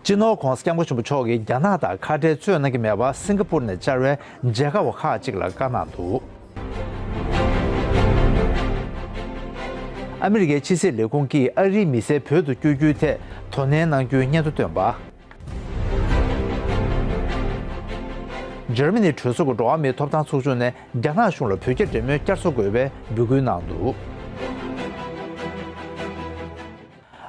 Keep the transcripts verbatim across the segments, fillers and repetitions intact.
སྤྱི་ནོར་༧གོང་ས་༧སྐྱབས་མགོན་ཆེན་པོ་མཆོག་གིས་རྒྱ་ནག་དང་ཁ་བྲལ་རྩོད་གནང་གི་མེད་པར་སིང་ག་པུར་ནས་བཅར་བའི་མཇལ་ཁ་བ་ཁག་ཅིག་ལ་བཀའ་གནང་འདུག་ཨ་མི་རི་ཀའི་ཕྱི་སྲིད་ལས་ཁུངས་ཀྱིས་ཨ་རིའི་མི་སེར་བོད་དུ་བསྐྱོད་རྒྱུའི་ཐད་དོ་ནན་གནང་རྒྱུའི་སྙན་ཐོ་བཏོན་པ། འཇར་མ་ནིའི་གྲོས་ཚོགས་ཀྱི་འགྲོ་བ་མིའི་ཐོབ་ཐང་ཚོགས་ཆུང་ནས་རྒྱ་ནག་གཞུང་ལ་བོད་རྒྱ་འབྲེལ་མོལ་བསྐྱར་གསོ་དགོས་པའི་འབོད་སྐུལ་གནང་འདུག་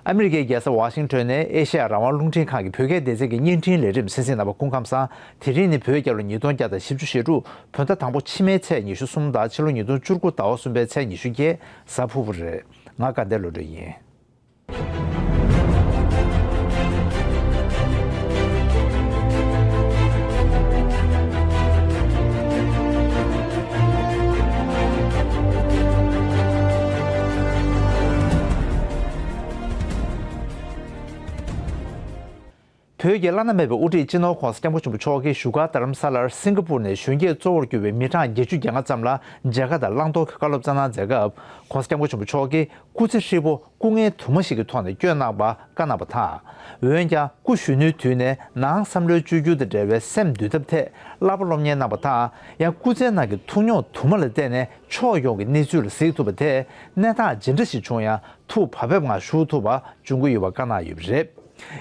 ཨ་མི་རི་ཀའི་རྒྱལ་ས་ཝ་ཤིང་ཊོན་ནས་ཨེ་ཤེ་ཡ་རང་དབང་རླུང་འཕྲིན་ཁང་གི་བོད་སྐད་སྡེ་ཚན་གྱི་བརྙན་འཕྲིན་ལས་རིམ་གསན་གཟིགས་གནང་བ་སྐུ་ཁམས་བཟང་། དེ་རིང་ནི་བོད་རྒྱལ་ལོ་ཉིས་སྟོང་བརྒྱ་དང་བཞི་བཅུ་ཞེ་དྲུག་བོད་ཟླ་དང་པོ་ཕྱི་མའི་ཚེས་ཉི་ཤུ་གསུམ་དང་ཕྱི་ལོ་ཉིས་སྟོང་བཅུ་དགུ་ཟླ་བ་གསུམ་པའི་ཚེས་ཉི་ཤུ་བརྒྱད་གཟའ་ཕུར་བུ་རེད། ང་དགའ་ལྡན་བློ་གྲོས་ཡིན། བོད་ཀྱི་བླ་ན་མེད་པའི་དབུ་ཁྲིད་སྤྱི་ནོར་༧གོང་ས་༧སྐྱབས་མགོན་ཆེན་པོ་མཆོག་གིས་བཞུགས་སྒར་རྡ་རམ་ས་ལར་སིང་ག་པུར་ནས་གཞོན་སྐྱེས་གཙོ་བོར་གྱུར་པའི་མི་གྲངས་བརྒྱད་ཅུ་གྱ་ལྔ་ཙམ་ལ་མཇལ་ཁ་དང་བླང་དོར་གྱི་བཀའ་སློབ་སྩལ་གནང་མཛད་སྐབས། ༧གོང་ས་༧སྐྱབས་མགོན་ཆེན་པོ་མཆོག་གིས་སྐུ་ཚེ་ཧྲིལ་པོ་སྐུ་ངལ་དུ་མ་ཞིག་གི་ཐོག་ནས་བསྐྱོན་གནང་བར་བཀའ་གནང་བ་དང་། འོན་ཀྱང་སྐུ་གཞོན་ནུའི་དུས་ནས་ནང་བསམ་བློའི་བཅོས་བསྒྱུར་དང་འབྲེལ་བའི་སེམས་འདུལ་ཐབས་ཐད་བསླབ་པ་སློབ་གཉེར་གནང་བ་དང་། ཡང་སྐུ་ཚེའི་ནང་གི་ཐུགས་མྱོང་དུ་མ་ལ་བརྟེན་ནས་ཕྱོགས་ཡོངས་ཀྱི་གནས་ཚུལ་ལ་གཟིགས་ཐུབ་པ་དེས་གནས་སྟངས་ཇི་འདྲ་ཞིག་བྱུང་ཡང་ཐུགས་བག་ཕེབས་ངང་བཞུགས་ཐུབ་པ་འབྱུང་གི་ཡོད་པ་བཀའ་གནང་ཡོད་པ་རེད།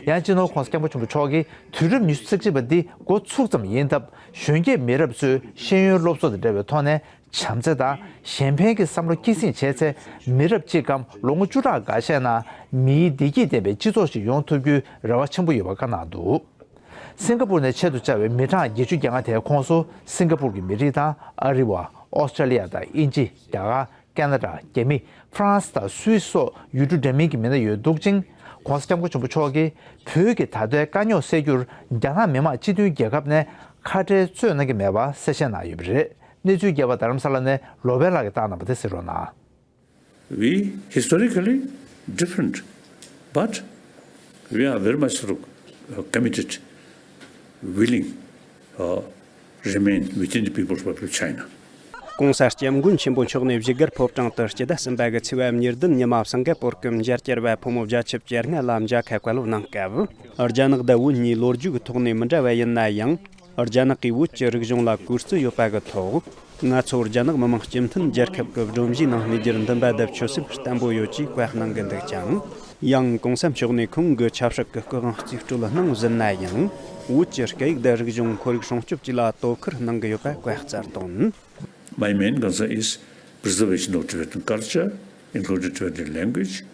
ཡང་སྤྱི་ནོར་༧གོང་ས་༧སྐྱབས་མགོན་ཆེན་པོ་མཆོག་གིས་དུས་རབས་ཉི་ཤུ་རྩ་གཅིག་པ་འདི་འགོ་ཚུགས་ཙམ་ཡིན་སྟབས། གཞོན་སྐྱེས་མི་རབས་ཚོས་ཤེས་ཡོན་སློབ་གསོ་དང་འབྲེལ་བའི་ཐོག་ནས་བྱམས་བརྩེ་དང་གཞན་ཕན་གྱི་བསམ་བློ་སྐྱེད་སྲིང་བྱས་ཚེ། མི་རབས་གཅིག་གམ་ལོ་ངོ་བཅུ་ཕྲག་འགའ་ཤས་ནང་མིའི་བདེ་སྐྱིད་ལྡན་པའི་སྤྱི་ཚོགས་ཤིག་ཡོང་ཐུབ་རྒྱུའི་རེ་བ་ཆེན་པོ་ཡོད་པ་བཀའ་གནང་འདུག་སིང་ག་པུར་ནས་ཆེད་དུ་བཅར་བའི་མི་གྲངས་བརྒྱད་ཅུ་གྱ་ལྔ་དེའི་ཁོངས་སུ་སིང་ག་པུར་གྱི་མི་རིགས་དང་། ཨ་རི་བ། ཨོ་སི་ཀྲ་ལི་ཡ་དང་དབྱིན་ཇི། རྒྱ་གར། ཁ་ན་ཌ། རྒྱ་མི། ཧྥ་རན་སི་དང་སུད་སི་སོགས་ཡུལ་གྲུ་འདྲ་མིན་གྱི་མི་སྣ་ཡོད་འདུག་ཅིང་། ༧གོང་ས་༧སྐྱབས་མགོན་ཆེན་པོ་མཆོག་གིས་བོད་ཀྱི་ད་ལྟའི་དཀའ་རྙོག་སེལ་རྒྱུར་རྒྱ་ནག་མི་དམངས་སྤྱི་མཐུན་རྒྱལ་ཁབ་ནས་ཁ་བྲལ་རྩོད་གནང་གི་མེད་པ་གསལ་བཤད་གནང་ཡོད་པ་རེད། གནས་ཚུལ་རྒྱས་པ་རྡ་རམ་ས་ལ་ནས་ལོ་པཎ་ལགས་ཀྱིས་བཏང་གནང་བ་དེ་གསན་རོགས་གནང་། We historically different, but we are very much sort of, uh, committed, willing, uh, remain within the People's Republic of China. ༸གོང་ས་༸སྐྱབས་མགོན་ཆེན་པོ་མཆོག་ནས་བཞུགས་སྒར་ཕོ་བྲང་དུ་སྤྱི་ཟླ་གསུམ་པ་གི་ཚེས་པ་ཉེར་བདུན་ཉི་མ་སིང་ག་པོར་གྱི་མཇལ་བཅར་བ་ཕོ་མོ་བརྒྱད་ཅུ་གྱ་ལྔ་ལ་མཇལ་ཁ་བཀའ་སློབ་གནང་སྐབས། རྒྱ་ནག་དང་བོད་གཉིས་ལོ་རྒྱུས་ཀྱི་ཐོག་ནས་མི་འདྲ་བ་ཡིན་ན་ཡང་། རྒྱ་ནག་གིས་བོད་ཀྱི་རིག་གཞུང་ལ་གུས་བརྩི་ཡོད་པ་གི་ཐོག་ང་ཚོ་རྒྱ་ནག་མི་དམངས་སྤྱི་མཐུན་རྒྱལ་ཁབ་ཀྱི་སྒྲོམ་གཞིའི་ནང་གནས་རྒྱུར་འདུན་པ་དང་ཆོད་སེམས་བརྟན་པོ་ཡོད་ཅེས་བཀའ་གནང་གི་འདུག་ཅིང་། ཡང་གོང་ས་མཆོག་ནས་ཁོང་གི་ཆབ་སྲིད་ཀྱི་སྐུ་དབང་རྩིས་སྤྲོད་གནང་ཟིན་ན་ཡང་། བོད་ཀྱི་སྐད་ཡིག་དང་རིག་གཞུང་ཁོར་ཡུག་སྲུང་སྐྱོབ་བཅས་ལ་དོ་ཁུར་གནང་གི་ཡོད་པ་བཀའ་སྩལ་དོན། My main concern is preservation of Tibetan culture, including Tibetan language,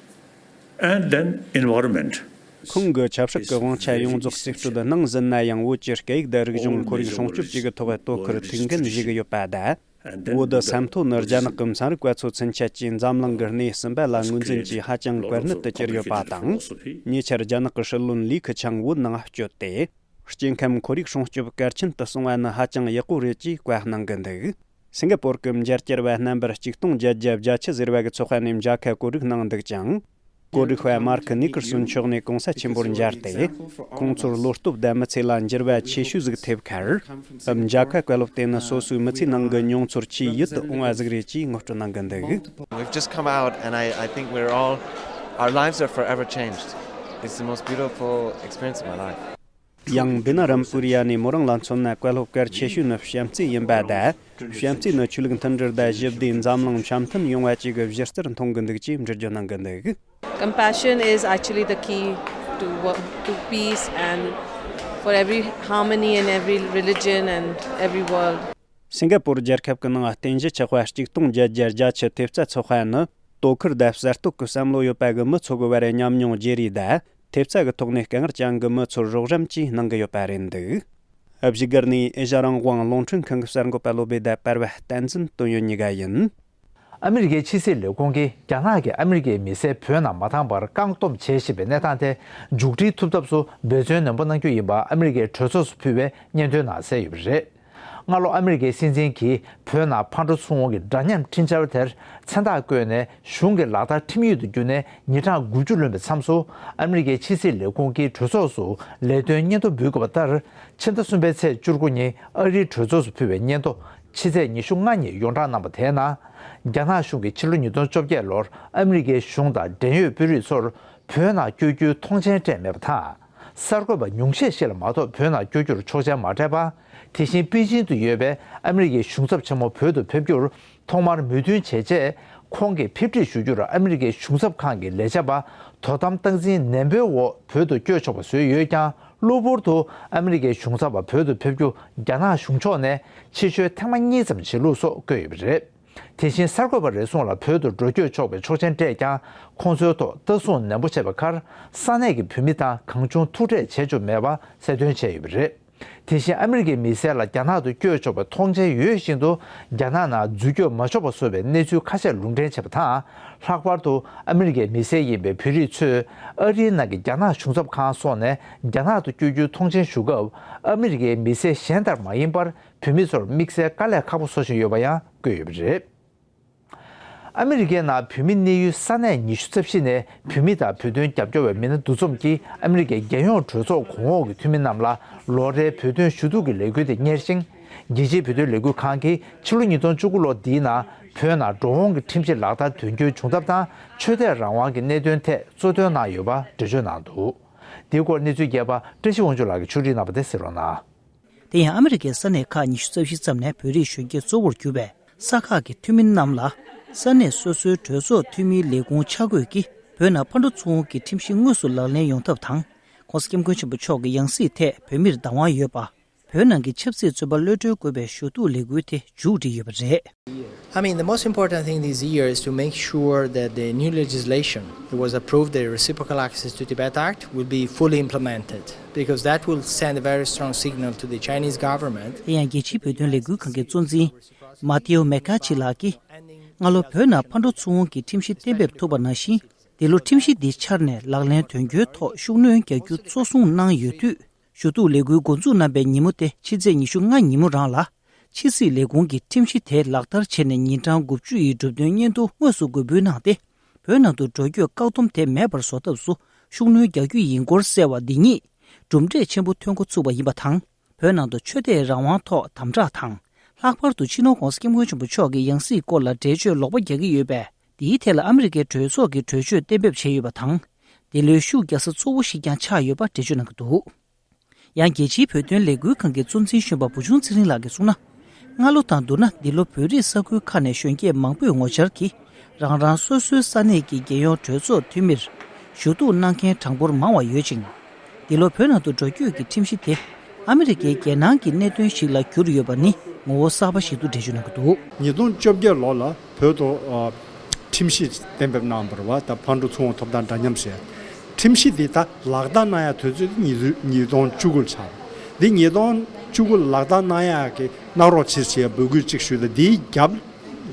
and then environment. ཁོང་གིས་ཆབ་སྲིད་ཀྱི་དབང་ཆ་ཡོངས་རྫོགས་རྩིས་སྤྲོད་གནང་ཟིན་ན་ཡང་། བོད་ཀྱི་སྐད་ཡིག་དང་རིག་གཞུང་ཁོར་ཡུག་སྲུང་སྐྱོབ་བཅས་ཀྱི་ཐོག་དོ་ཁུར་ཐུགས་འགན་བཞེས་ཀྱི་ཡོད་པ་དང་། བོད་ས་མཐོ་ནི་རྒྱ་ནག་གི་ཚན་རིག་པ་ཚོ་ཚུན་ཆད་ཀྱི་འཛམ་གླིང་གི་སྣེ་གསུམ་པ་ལ་ངོས་འཛིན་གྱིས་ཧ་ཅང་གལ་གནད་དུ་གྱུར་ཡོད་པ་དང་། ཉེ་ཆར་རྒྱ་ནག་གི་སྲིད་བློན་ལི་ཁི་ཆང་བོད་ནང་བསྐྱོད་དེ། སྐྱེ་ཁམས་ཁོར་ཡུག་སྲུང་སྐྱོབ་གལ་ཆེན་དུ་སོང་བ་ནི་ཧ་ཅང་ཡག་པོ་རེད་ཅེས་བཀའ་གནང་གི་འདུག་སིང་ག་པོར་གྱི་མཇལ་བཅར་བ་རྣམ་པར་ཆིག་སྟོང་བརྒྱད་བརྒྱ་བརྒྱད་ཅུ་ཟེར་བ་གི་ཚོགས་པ་ནས་མཇལ་ཁ་བཀོད་སྒྲིག་གནང་འདུག་ཅིང་། བཀོད་སྒྲིག་པ་མར་ཁི་ནི་ཀར་སོན་མཆོག་ནས་གོང་ས་ཆེན་པོར་མཇལ་ཏེ། ཁོང་ཚོར་བློ་སྟོབས་ལྡན་མི་ཚེ་ལ་འགྱུར་བ་ཆེ་ཤོས་ཟིག་ཐེབས་ཁར། མཇལ་ཁ་བཀའ་སློབ་དེ་ནི་སོ་སོའི་མི་ཚེའི་ནང་གི་མྱོང་ཚོར་ཆེས་ཡིད་དུ་འོང་བ་ཟིག་རེད་ཅེས་ངོ་སྤྲོད་གནང་གི་འདུག We've just come out, and I, I think we're all, our lives are forever changed. It's the most beautiful experience of my life. ཡང་འབི་ན་རམ་པུ་རི་ཡ་ནས་མོ་རང་ལ་མཚོན་ན་བཀའ་སློབ་གལ་ཆེ་ཤོས་ནི་བྱམས་བརྩེ་ཡིན་པ་དང་། བྱམས་བརྩེ་ནི་ཆོས་ལུགས་མཐུན་སྒྲིལ་དང་ཞི་བདེ། འཛམ་གླིང་འཆམ་མཐུན་ཡོང་བ་བཅས་ཀྱི་གཞི་རྩར་མཐོང་གི་འདུག་ཅེས་འགྲེལ་བརྗོད་གནང་གི་འདུག Compassion is actually the key to wo- to peace and for every harmony in every religion and every world. སིང་ག་པོར་རྒྱལ་ཁབ་ཀྱི་ནང་རྟེན་གཞི་ཆགས་པ་ཆིག་སྟོང་བརྒྱད་བརྒྱ་བརྒྱད་ཅུ་ཐེབས་རྩ་ཚོགས་པ་ནི། དོ་ཁུར་དང་གསར་གཏོད་ཀྱི་བསམ་བློ་ཡོད་པ་གི་མི་ཚོ་གི་བར་ཉམས་མྱོང་བརྗེ་རེས་དང་། ཐེབས་རྩ་གི་ཐོག་ནས་དཀའ་ངལ་ཅན་གྱི་མི་ཚོར་རོགས་རམ་བཅས་གནང་གི་ཡོད་པ་རེད་འདུག་བཞུགས་སྒར་ནས་ཨེ་ཤ་རང་དབང་རླུང་འཕྲིན་ཁང་གི་གསར་འགོད་པ་བློ་བྷེ་དང་པར་བ་བསྟན་འཛིན་དོན་ཡོད་གཉིས་ཀ་ཡིན། ཨ་མི་རི་ཀའི་ཕྱི་སྲིད་ལས་ཁུངས་ཀྱིས་རྒྱ་ནག་གིས་ཨ་མི་རི་ཀའི་མི་སེར་བོད་ནང་མ་བཏང་བར་བཀག་སྡོམ་བྱེད་བཞིན་པའི་གནས་སྟངས་དེ་མཇུག་སྒྲིལ་ཐུབ་ཐབས་སུ་འབད་བརྩོན་ནན་པོ་གནང་རྒྱུ་ཡིན་པ་ཨ་མི་རི་ཀའི་གྲོས་ཚོགས་སུ་ཕུལ་བའི་སྙན་ཐོའི་ནང་གསལ་ཡོད་པ་རེད། སྔ་ལོ་ཨ་མི་རི་ཀའི་སྲིད་འཛིན་གྱིས་བོད་ནང་ཕར་འགྲོ་ཚུར་འོང་གི་འདྲ་མཉམ་འཕྲིན་བཅར་དེར་མཚན་རྟགས་བཀོད་ནས་གཞུང་གི་ལག་བསྟར་ཁྲིམས་ཡིག་ཏུ་བསྒྱུར་ནས་ཉིན་གྲངས་དགུ་བཅུ་ལོན་པའི་མཚམས་སུ་ཨ་མི་རི་ཀའི་ཕྱི་སྲིད་ལས་ཁུངས་ཀྱིས་གྲོས་ཚོགས་སུ་ལས་དོན་སྙན་ཐོ་འབུལ་དགོས་པ་ལྟར། ཕྱི་ཟླ་གསུམ་པའི་ཚེས་བཅུ་དགུ་ཉིན་ཨ་རིའི་གྲོས་ཚོགས་སུ་ཕུལ་བའི་སྙན་ཐོ་ཕྱི་ཚེས་ཉི་ཤུ་ལྔ་ཉིན་ཡོངས་བསྒྲགས་གནང་བ་དེའི་ནང་། རྒྱ་ནག་གཞུང་གིས་ཕྱི་ལོ་ཉིས་སྟོང་བཅོ་བརྒྱད་ལོར་ཨ་མི་རི་ཀའི་གཞུང་དང་འབྲེལ་ཡོད་དཔོན་རིགས་ཚོར་བོད་ནང་བསྐྱོད་རྒྱུའི་ཐོངས་མཆན་སྤྲད་མེད་པ་དང་། གསར་འགོད་པ་ཉུང་ཤས་ཤིག་ལ་མ་གཏོགས་བོད་ནང་བསྐྱོད་རྒྱུར་ཆོག་མཆན་མ་སྤྲད་པ། དེ་བཞིན་པེ་ཅིང་དུ་ཡོད་པའི་ཨ་མི་རི་ཀའི་གཞུང་ཚབ་ཆེན་མོ་བོད་དུ་ཕེབས་རྒྱུར་ཐོག་མར་མོས་མཐུན་བྱས་རྗེས། ཁོང་གིས་ཕེབས་འཁྲིད་ཞུ་རྒྱུར་ཨ་མི་རི་ཀའི་གཞུང་ཚབ་ཁང་གི་ལས་བྱེད་པ་དོ་དམ་སྟངས་འཛིན་ནན་པོའི་འོག་བོད་དུ་བསྐྱོད་ཆོག་པ་བཟོས་ཡོད་ཀྱང་། གློ་བུར་དུ་ཨ་མི་རི་ཀའི་གཞུང་ཚབ་པ་བོད་དུ་ཕེབས་རྒྱུ་རྒྱ་ནག་གཞུང་ཕྱོགས་ནས་ཕྱི་བཤོལ་ཐེངས་མ་གཉིས་ཙམ་བྱེད་ལུགས་སོགས་བཀོད་ཡོད་པ་རེད། དེ་བཞིན་གསར་འགོད་པ་རེ་ཟུང་ལ་བོད་དུ་འགྲོ་སྐྱོད་ཆོག་པའི་ཆོག་མཆན་སྤྲད་ཀྱང་། ཁོང་ཚོའི་ཐོག་ལྟ་སྲུང་ནན་པོ་བྱས་པའི་ཁར། ས་གནས་ཀྱི་བོད་མི་དང་གང་བྱུང་ཐུག་འཕྲད་བྱེད་ཆོག་མེད་པ་གསལ་སྟོན་བྱས་ཡོད་པ་རེད། དེ་བཞིན་ཨ་མི་རི་ཀའི་མི་སེར་ལ་རྒྱ་ནག་ཏུ་བསྐྱོད་ཆོག་པའི་ཐོངས་མཆན་ཡོད་བཞིན་དུ། རྒྱ་ནག་ནང་འཛུལ་སྐྱོད་མ་ཆོག་པ་བཟོ་བའི་གནས་ཚུལ་ཁ་ཤས་ལུང་འདྲེན་བྱས་པ་དང་། ལྷག་པར་དུ་ཨ་མི་རི་ཀའི་མི་སེར་ཡིན་པའི་བོད་རིགས་ཚོས་ཨ་རིའི་ནང་གི་རྒྱ་ནག་གཞུང་ཚབ་ཁང་སོགས་ནས་རྒྱ་ནག་ཏུ་བསྐྱོད་རྒྱུའི་ཐོངས་མཆན་ཞུ་སྐབས། ཨ་མི་རི་ཀའི་མི་སེར་གཞན་ལྟར་མ་ཡིན་པར། བོད་མི་ཚོར་དམིགས་བསལ་དཀའ་ལས་ཁག་པོ་བཟོ་བཞིན་ཡོད་པ་ཡང་བཀོད་ཡོད་པ་རེད། ཨ་མི་རི་ཀའི་ནང་བོད་མི་གནས་ཡུལ་ས་གནས་ཉི་ཤུ་རྩ་བཞི་ནས་བོད་མི་དང་བོད་དོན་རྒྱབ་སྐྱོར་བའི་མི་སྣ་འདུ་འཛོམས་ཀྱིས་ཨ་མི་རི་ཀའི་རྒྱལ་ཡོངས་གྲོས་ཚོགས་གོང་འོག་གི་འཐུས་མི་རྣམས་ལ་ལོ་རེའི་བོད་དོན་ཞུ་གཏུག་གི་ལས་འགུལ་དེ་གཉེར་ཞིང་། རྒྱལ་སྤྱིའི་བོད་དོན་ལས་འགུལ་ཁང་གིས་ཕྱི་ལོ་ཉིས་སྟོང་བཅུ་དགུ་ལོ་འདིའི་ནང་བོད་ནང་འགྲོ་འོང་གི་ཁྲིམས་གཞི་ལག་བསྟར་དོན་འཁྱོལ་བྱུང་ཐབས་དང་། ཆོས་དད་རང་དབང་གི་གནད་དོན་ཐད་གཙོ་འདོན་གནང་ཡོད་པ་འགྲེལ་བརྗོད་གནང་འདུག། འདིའི་སྐོར་གནས་ཚུལ་རྒྱས་པ་བཀྲ་ཤིས་དབང་ཕྱུག་ལགས་ཀྱིས་ཕྱོགས་སྒྲིག་གནང་བ་དེ་གསན་རོགས་གནང་། དེ་ཡང་ཨ་མི་རི་ཀའི་ས་གནས་ཁག་ཉི་ཤུ་རྩ་བཞི་ཙམ་ནས་བོད་རིགས་གཞོན་སྐྱེས་གཙོ་བོར་གྱུར་པའི་ས་ཁག་གི་འཐུས་མི་རྣམས་ལ། ས་གནས་སོ་སོའི་གྲོས་ཚོགས་འཐུས་མིའི་ལས་ཁུངས་ཆ་བགོས་ཀྱིས་བོད་ནང་ཕར་འགྲོ་ཚུར་འོང་གི་ཁྲིམས་གཞི་དངོས་སུ་ལག་ལེན་ཡོང་ཐབས་དང་།༸གོང་ས་༸སྐྱབས་མགོན་ཆེན་པོ་མཆོག་གི་ཡང་སྲིད་ཐད་བོད་མིར་བདག་དབང་ཡོད་པ། བོད་ནང་གི་ཆབ་སྲིད་བཙོན་པ་གློད་གྲོལ་དགོས་པའི་ཞུ་གཏུག་ལས་འགུལ་དེ་མཇུག་བསྒྲིལ་ཡོད་པ་རེད། I mean, the most important thing this year is to make sure that the new legislation that was approved, the Reciprocal Access to Tibet Act, will be fully implemented, because that will send a very strong signal to the Chinese government. དེ་ཡང་རྒྱལ་སྤྱིའི་བོད་དོན་ལས་འགུལ་ཁང་གི་གཙོ་འཛིན་མ་ཏེའོ་མེ་ཀ་ཆི་ལགས་ཀྱིས། སྔ་ལོ་བོད་ནང་ཕར་འགྲོ་ཚུར་འོང་གི་ཁྲིམས་གཞི་གཏན་འབེབས་ཐུབ་པ་ནང་བཞིན། འདི་ལོ་ཁྲིམས་གཞི་འདི་འཆར་ནས་ལག་ལེན་དོན་འཁྱོལ་ཐོག་ཤུགས་སྣོན་རྒྱག་རྒྱུ་གཙོ་བཟུང་གནང་ཡོད་དུས། ཞུ་གཏུག་ལས་འགུལ་འགོ་འཛུགས་གནང་པའི་ཉིན་མོ་དེ་ཕྱི་ཚེས་ཉི་ཤུ་ལྔ་ཉིན་མོ་རང་ལ། ཕྱི་སྲིད་ལས་ཁུངས་ཀྱིས་ཁྲིམས་གཞི་དེ་ལག་བསྟར་བྱས་ནས་ཉིན་གྲངས་དགུ་བཅུ་ཡི་གྲུབ་དོན་སྙན་ཐོ་དངོས་སུ་འགོད་འབུལ་གནང་སྟེ། བོད་ནང་དུ་འགྲོ་སྐྱོད་བཀག་སྡོམ་དེ་མེད་པར་བཟོ་ཐབས་སུ་ཤུགས་སྣོན་རྒྱག་རྒྱུ་ཡིན་སྐོར་གསལ་བ་འདི་ཉིད་གྲུབ་འབྲས་ཆེན་པོ་ཐོན་འགོ་ཚུགས་པ་ཡིན་པ་དང་། བོད་ནང་དུ་ཆོས་དད་རང་དབང་ཐོག་དམ་དྲག་དང་། ལྷག་པར་དུ་སྤྱི་ནོར་༸གོང་ས་༸སྐྱབས་མགོན་ཆེན་པོ་མཆོག་གི་ཡང་སྲིད་སྐོར་ལ་འགྲེལ་བརྗོད་ལོག་པ་རྒྱག་གི་ཡོད་པས། འདིའི་ཐད་ལ་ཨ་མི་རི་ཀའི་གྲོས་ཚོགས་ཀྱིས་གྲོས་ཆོད་གཏན་འབེབས་བྱས་ཡོད་པ་དང་། འདི་ལོའི་ཤུགས་རྒྱག་ས་གཙོ་བོ་ཞིག་ཀྱང་ཆགས་ཡོད་པ་འགྲེལ་བརྗོད་གནང་གི་འདུག། ཡང་རྒྱལ་སྤྱིའི་བོད་དོན་ལས་འགུལ་ཁང་གི་གཙོ་འཛིན་གཞོན་པ་བུ་ཆུང་ཚེ་རིང་ལགས་ཀྱིས་གསུངས་ན། སྔ་ལོ་དང་བསྡུར་ན་འདི་ལོ་བོད་རིགས་ས་ཁུལ་ཁག་ནས་གཞོན་སྐྱེས་མང་པོས་ངོ་བཅར་གྱིས་རང་རང་སོ་སོའི་ས་གནས་ཀྱི་རྒྱལ་ཡོངས་གྲོས་ཚོགས་འཐུས་མིར་ཞུ་གཏུག་གནང་མཁན་གྲངས་འབོར་མང་བ་ཡོད་ཅིང་། འདི་ལོ་བོད་ནང་དུ་འགྲོ་སྐྱོད་ཀྱི་ཁྲིམས་གཞི་དེ་ཨ་མི་རི་ཀའི་རྒྱལ་ནང་གི་གནད་དོན་ཞིག་ལ་གྱུར་ཡོད་པ་ནི་ངོ་བོ་གསར་པ་ཞིག་ཏུ་འགྲེལ་བརྗོད་གནང་གི་འདུག། ཉིས་སྟོང་བཅོ་བརྒྱད་ལོ་ལ་བོད་དུ་ཨ་ཁྲིམས་གཞི་གཏན་འབེབས་གནང་བ་རེད་བ། ད་ཕར་འགྲོ་ཚུར་འོང་ཐོབ་ཐང་འདྲ་མཉམ་ཞེས། ཁྲིམས་གཞི་འདི་ད་ལག་བསྟར་གནང་ཡ་དུས་ཚོད་ཉིས་ཉིས་སྟོང་བཅུ་དགུ་ལ་ཆགས། འདི་ཉིས་སྟོང་བཅུ་དགུ་ལ་ལག་བསྟར་གནང་ཡ་གི་གནང་རོགས་བྱེད་ཞེས་འབོད་སྐུལ་གཅིག་ཞུས། ད་འདིའི་རྒྱབ་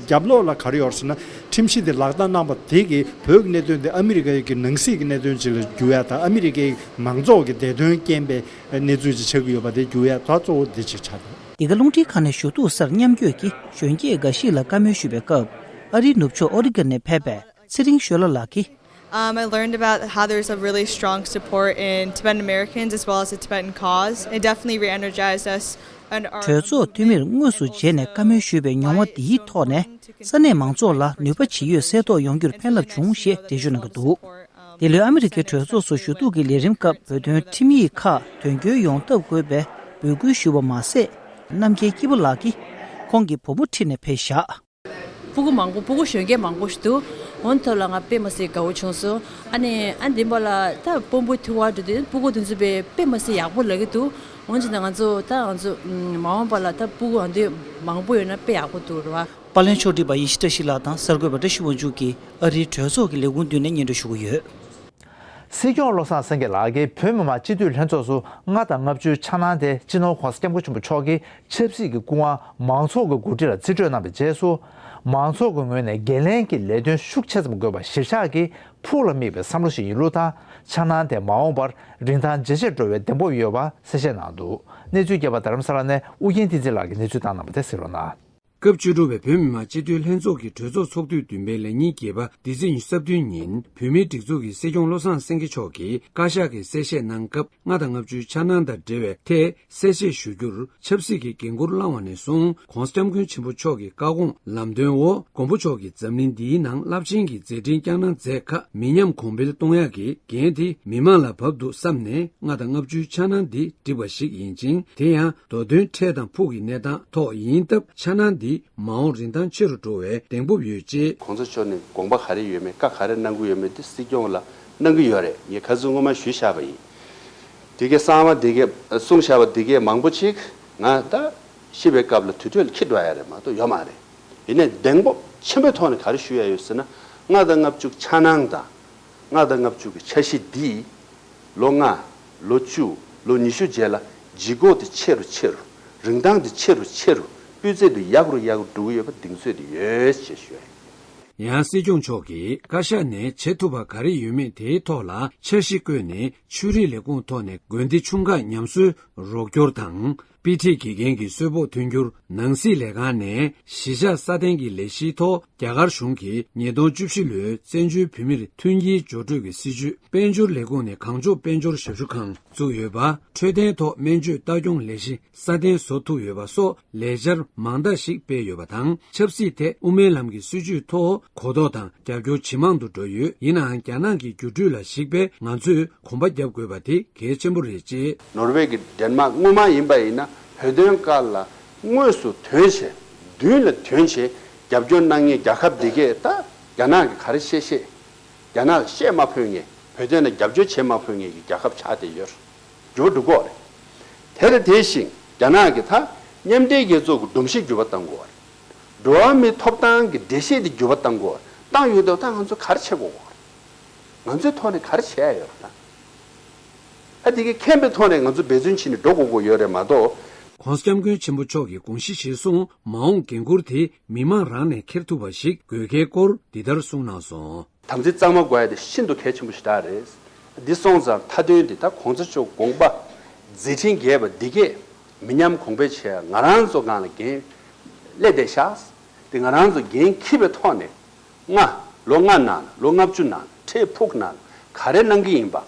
རྒྱབ་ལོགས་ལ་ག་རེ་ཡོད་ཟེར་ན། ཁྲིམས་གཞི་འདི་ལག་བསྟར་གནང་བ་དེ་གིས་བོད་ཀྱི་གནད་དོན་འདི་ཨ་མི་རི་ཀའི་གི་ནང་སྲིད་ཀྱི་གནད་དོན་ཅིག་ལ་འགྱུར་ཡ་དང་། ཨ་མི་རི་ཀའི་མང་ཚོགས་ཀྱི་བདེ་དོན་རྐྱེན་པའི་གནས་ཚུལ་ཅིག་ཆགས་ཀྱི་ཡོད་པ་དེ་འགྱུར་ཡ་ད་གཙོ་བོ་འདི་ཅིག་ཆགས་འདུག། འདི་ག་རླུང་འཕྲིན་ཁང་ནས་ཞུ་གཏུག་སར་མཉམ་བསྐྱོད་ཀྱིས་གཞོན་སྐྱེས་འགའ་ཞིག་ལ་བཀའ་མོལ་ཞུས་པའི་སྐབས། ཨ་རིའི་ནུབ་ཕྱོགས་ཨོ་རི་གན་ནས་ཕེབས་པའི་ཚེ་རིང་ཤོ་ལོ་ལགས་ཀྱིས། Um, I learned about how there's a really strong support in Tibetan Americans as well as the Tibetan cause. It definitely re-energized us and our གྲོས་ཚོགས་འཐུས་མིར་དངོས་སུ་མཇལ་ནས་བཀའ་མོལ་ཞུས་པའི་མྱོང་བ་འདིའི་ཐོག་ནས། ས་གནས་མང་ཚོགས་ལ་ནུས་པ་ཇི་ཡོད་གསལ་རྟོགས་ཡོང་རྒྱུར་ཕན་རླབས་བྱུང་ཞེས་འགྲེལ་བརྗོད་གནང་གི་འདུག། འདི་ལོའི་ཨ་མི་རི་ཀའི་གྲོས་ཚོགས་སུ་ཞུ་གཏུག་གི་ལས་རིམ་སྐབས་བོད་དོན་ཁྲིམས་ཡིག་ཁག་དོན་འཁྱོལ་ཡོང་ཐབས་དགོས་པའི་འབོད་སྐུལ་ཞུས་པ་མ་ཟད། རྣམ་རྒྱལ་སྐྱིད་པོ་ལགས་ཀྱིས་ཁོང་གི་བུ་མོ་ཁྲིད་ནས་ཕེབས་བཞག། སྤུ་གུ་མང་པོ་སྤུ་གུ་གཞོན་སྐྱེས་མང་པོ་ཞིག་འདུག། འོན་ཐོག་ལ་ང་དཔེ་མ་སྲིད་དགའ་བོ་བྱུང་སོང་། ཨ་ནི་ཨ་འདི་པ་ལ་ད་དཔོན་པོ་ཐུག་པ་འགྲོ་དུས་སྤུ་གུ་དེ་ཚོ་དཔེ་དཔེ་མ་སྲིད་ཡག་པོ་ལབ་ཀྱི་འདུག། འོན་ཀྱང་ད་ང་ཚོ་ད་ང་ཚོ་མ་འོངས་པ་ལ་ད་སྤུ་གུ་ཨ་འདི་མང་པོ་ཡོད་ན་དཔེ་ཡག་པོ་འདུག་རེད་བ། པར་ལེན་ཕྱོགས་སྒྲིག་པ་ཡེ་ཤེས་བཀྲ་ཤིས་ལགས་དང་གསར་འགོད་པ་བཀྲ་ཤིས་དབང་ཕྱུག་གིས་ཨ་རིའི་གྲོས་ཚོགས་ཀྱི་ལས་ཁུངས་མདུན་ནས་སྙན་སྒྲོན་ཞུ་གི་ཡོད། སྲིད་སྐྱོང་བློ་བཟང་སེང་གེ་ལགས་ཀྱིས་བོད་མི་མང་སྤྱི་འཐུས་ལྷན་ཚོགས་སུ་ལྔ་དང་ལྔ་བཅུའི་འཆར་སྣང་དེ་སྤྱི་ནོར་༸གོང་ས་༸སྐྱབས་མགོན་ཆེན་པོ་མཆོག་གིས་ཆབ་སྲིད་ཀྱི་སྐུ་དབང་མང་ཚོགས་ཀྱི་འགོ་ཁྲིད་ལ་རྩིས་སྤྲོད་གནང་བའི་རྗེས་སུ། མང་ཚོགས་ཀྱི་ངོས་ནས་འགན་ལེན་གྱི་ལས་དོན་ཤུགས་ཆེ་ཙམ་དགོས་པ་གཞིར་བཞག་གིས་ཕུགས་ལ་དམིགས་པའི་བསམ་བློ་ཞིག་ཡིན་ལུགས་དང་། འཆར་སྣང་དེ་མ་འོངས་པར་རིན་ཐང་ཇེ་ཆེར་འགྲོ་བའི་གདེང་སྤོབས་ཡོད་པ་གསལ་བཤད་གནང་འདུག། གནས་ཚུལ་རྒྱས་པ་རྡ་རམ་ས་ལ་ནས་ཨུ་རྒྱན་བསྟན་འཛིན་ལགས་ཀྱིས་གནས་ཚུལ་བཏང་གནང་བ་དེ་གསན་རོགས་གནང་། སྐབས་བཅུ་དྲུག་པའི་བོད་མི་མང་སྤྱི་འཐུས་ལྷན་ཚོགས་ཀྱི་གྲོས་ཚོགས་ཚོགས་དུས་བདུན་པའི་ལས་ཉིན་བརྒྱད་པ་འདི་ཚེས་ཉི་ཤུ་རྩ་བདུན་ཉིན་བོད་མིའི་སྒྲིག་འཛུགས་ཀྱི་སྲིད་སྐྱོང་བློ་བཟང་སེང་གེ་མཆོག་གིས་བཀའ་ཤག་གི་གསལ་བཤད་གནང་སྐབས། ལྔ་དང་ལྔ་བཅུའི་འཆར་སྣང་དང་འབྲེལ་བའི་ཐད་གསལ་བཤད་ཞུ་རྒྱུར། ཆབ་སྲིད་ཀྱི་འགན་འཁུར་བླངས་པ་ནས་བཟུང་༸གོང་ས་༸སྐྱབས་མགོན་ཆེན་པོ་མཆོག་གི་བཀའ་དགོངས་ལམ་སྟོན་འོག་མགོན་པོ་མཆོག་གིས་འཛམ་གླིང་འདིའི་ནང་རླབས་ཆེན་གྱི་མཛད་འཕྲིན་བསྐྱངས་གནང་མཛད་ཁག་མི་ཉམས་གོང་འཕེལ་གཏོང་ཡག་གི་འགན་དེ་མི་མང་ལ་བབས་འདུག་བསམ་ནས། ལྔ་དང་ལྔ་བཅུའི་འཆར་སྣང་འདི་བསྒྲིགས་པ་ཞིག་ཡིན་ཅིང་། དེ་ཡང་མདོ་དོན་འཕྲལ་དང་ཕུགས་ཀྱི་གནས་སྟངས་ཐོག་ཡིན་སྟབས། འཆར་སྣང་འདི་མ་འོངས་རིན་ཐང་ཆེ་རུ་འགྲོ་བའི་གདེང་སྤོབས་ཡོད་ཅེས། གོང་ས་མཆོག་ནས་དགོངས་པ་ག་རེ་ཡོད་མེད། བཀའ་ག་རེ་གནང་གི་ཡོད་མེད་དེ་སྲིད་སྐྱོང་ལ་གནང་གི་ཡོད་རེད། ངས་ཁ་སང་སྔོན་མ་ཞུས་བཞག་པ་ཡིན། དེ་གའི་གསང་བ་དེ་གའི་གསུངས་བཞག་པ་དེ་གའི་མང་པོ་ཅིག་ང་ད་ཤི་བའི་སྐབས་ལ་དུར་ཁྲོད་ལ་འཁྱེར་འགྲོ་ཡ་རེད་མ་གཏོགས་ཡོད་མ་རེད། ཡིན་ནའི་གདེང་སྤོབས་ཆེན་པོའི་ཐོག་ནས་ག་རེ་ཞུ་ཡ་ཡོད་ཟེར་ན། ལྔ་དང་ལྔ་བཅུ་འཆར་སྣང་དང་། ལྔ་དང་ལྔ་བཅུ་གི་འཆར་གཞི་འདིས་ལོ་ལྔ། ལོ་བཅུ། ལོ་ཉི་ཤུ་རྗེས་ལ་ལྗིད་ཁོག་དེ་ཆེ་རུ་ཆེ་རུ། རིན་ཐང་དེ་ཆེ་རུ་ཆེ་རུ། སྤུས་ཚད་དེ་ཡག་རུ་ཡག་རུ་འགྲོ་གི་ཡོད་པ་གདེང་ཚོད་དེ་ཡོད་ཅེས་ཞུ་ཡ་ཡིན། ཡང་སྲིད་སྐྱོང་མཆོག་གིས་བཀའ་ཤག་ནས་བྱེད་ཐུབ་པ་ག་རེ་ཡོད་མེད་དེའི་ཐོག་ལ་འཆར་གཞི་བཀོད་ནས། ཆོས་རིག་ལས་ཁུངས་ཐོག་ནས་དགོན་སྡེ་ཆུང་ཁག་ཉམས་གསོའི་རོགས་སྐྱོར་དང་། དཔེ་ཁྲིད་དགེ་རྒན་གྱི་གསོལ་ཕོགས་མཐུན་འགྱུར། ནང་སྲིད་ལས་ཁང་ནས་གཞིས་ཆགས་སྲ་བརྟན་གྱི་ལས་གཞིའི་ཐོག་རྒྱ་གར་གཞུང་གིས་ཉིས་སྟོང་བཅུ་བཞི་ལོའི་བཙན་བྱོལ་བོད་མིར་མཐུན་རྐྱེན་སྦྱོར་སྤྲོད་ཀྱི་སྲིད་བྱུས། དཔལ་འབྱོར་ལས་ཁུངས་ནས་གངས་ལྗོངས་དཔལ་འབྱོར་ཞབས་ཞུ་ཁང་བཙུགས་ཡོད་པ། འཕྲོད་བསྟེན་ཐོག་སྨན་བཅོས་ལྟ་སྐྱོང་ལས་གཞི་སྲ་བརྟན་བཟོ་ཐུབ་ཡོད་པ་སོགས་ལས་འཆར་མང་དག་ཞིག་སྤེལ་ཡོད་པ་དང་། ཆབ་སྲིད་ཐད་དབུ་མའི་ལམ་གྱི་སྲིད་བྱུས་ཐོག་གོ་རྟོགས་དང་རྒྱབ་སྐྱོར་ཇེ་མང་དུ་འགྲོ་ཡོད། ཡིན་ནའང་རྒྱ་ནག་གི་འགྱུར་འགྲོས་ལ་གཞིགས་པས་ང་ཚོས་གོམ་པ་རྒྱབ་དགོས་པ་དེ་གལ་ཆེན་པོ་རེད་ཅེས། ནོར་ཝེ་གི་ཌེན་མཱག་སྔོན་མ་ཡིན་པ་ཡིན་ན་བོད་དོན་སྐོར་ལ་དངོས་སུ་དོན་བྱས། མདུན་ལ་དོན་བྱས་རྒྱབ་སྐྱོར་གནང་མཁན་རྒྱལ་ཁབ་འདི་གས་ད་རྒྱ་ནག་གི་ག་རེ་བཤད་བཤད། རྒྱ་ནག་ལ་བཤད་མ་ཕོད་མཁན། བོད་དོན་ལ་རྒྱབ་སྐྱོར་བྱེད་མ་ཕོད་མཁན་གྱི་རྒྱལ་ཁབ་ཆགས་བསྡད་ཡོད་རེད། འགྱུར་བ་འགྲོ་གི་ཡོད་རེད། དེ་དང་དེ་བཞིན་རྒྱ་ནག་གིས་ད་མཉམ་འབྲེལ་རྒྱལ་ཚོགས་ཀྱི་སྒྲོམ་གཞི་འགྱུར་བ་གཏང་དགོས་རེད། འགྲོ་བ་མིའི་ཐོབ་ཐང་གི་འགྲེལ་བཤད་དེ་འགྱུར་བ་གཏང་དགོས་རེད། བཏང་ཡོད་དུས་ད་ང་ཚོ་ག་རེ་བྱེད་དགོས་རེད། ང་ཚོའི་ཐོག་ནས་ག་རེ་བྱེད་ཡ་ཡོད་རེད་ད། ཨ་དེ་གའི་མཁྱེན་པའི་ཐོག་ནས་ང་ཚོ་འབད་བརྩོན་བྱས་ནས་འགྲོ་དགོས་དགོས་ཡོད་རེད་མ་གཏོགས། ༸གོང་ས་༸སྐྱབས་མགོན་ཆེན་པོ་མཆོག་གི་དགོངས་གཞི་གཞིར་བཟུང་མ་འོངས་འགན་འཁུར་དེ་མི་མང་རང་ནས་འཁྱེར་ཐུབ་པ་ཞིག་དགོས་གལ་སྐོར་འདི་ལྟར་གསུངས་གནང་སོང་། དམ་ཚིག་གཙང་མ་དགོས་ཡ་དེ་ཤིན་ཏུ་གལ་ཆེན་པོ་ཞེ་དྲག་རེད། འདི་སོང་ཙང་མཐའ་དོན་འདི་ད་གོང་ས་མཆོག་དགོངས་པ་མཛད་འཕྲིན་རྒྱས་པ་འདི་གས་མི་ཉམས་གོང་འཕེལ་བྱེད་ཡ་ང་རང་ཚོ་སྒང་ལ་འགན་སླེབས་བསྡད་ཤག་དེ་ང་རང་ཚོ་འགན་འཁྱེར་བའི་ཐོག་ནས། ལྔ། ལོ་ལྔ་ནང་ལ། ལོ་ལྔ་བཅུ་ནང་ལ། འཕྲལ་ཕུགས་ནང་ལ་ག་རེ་གནང་གི་ཡིན་པ།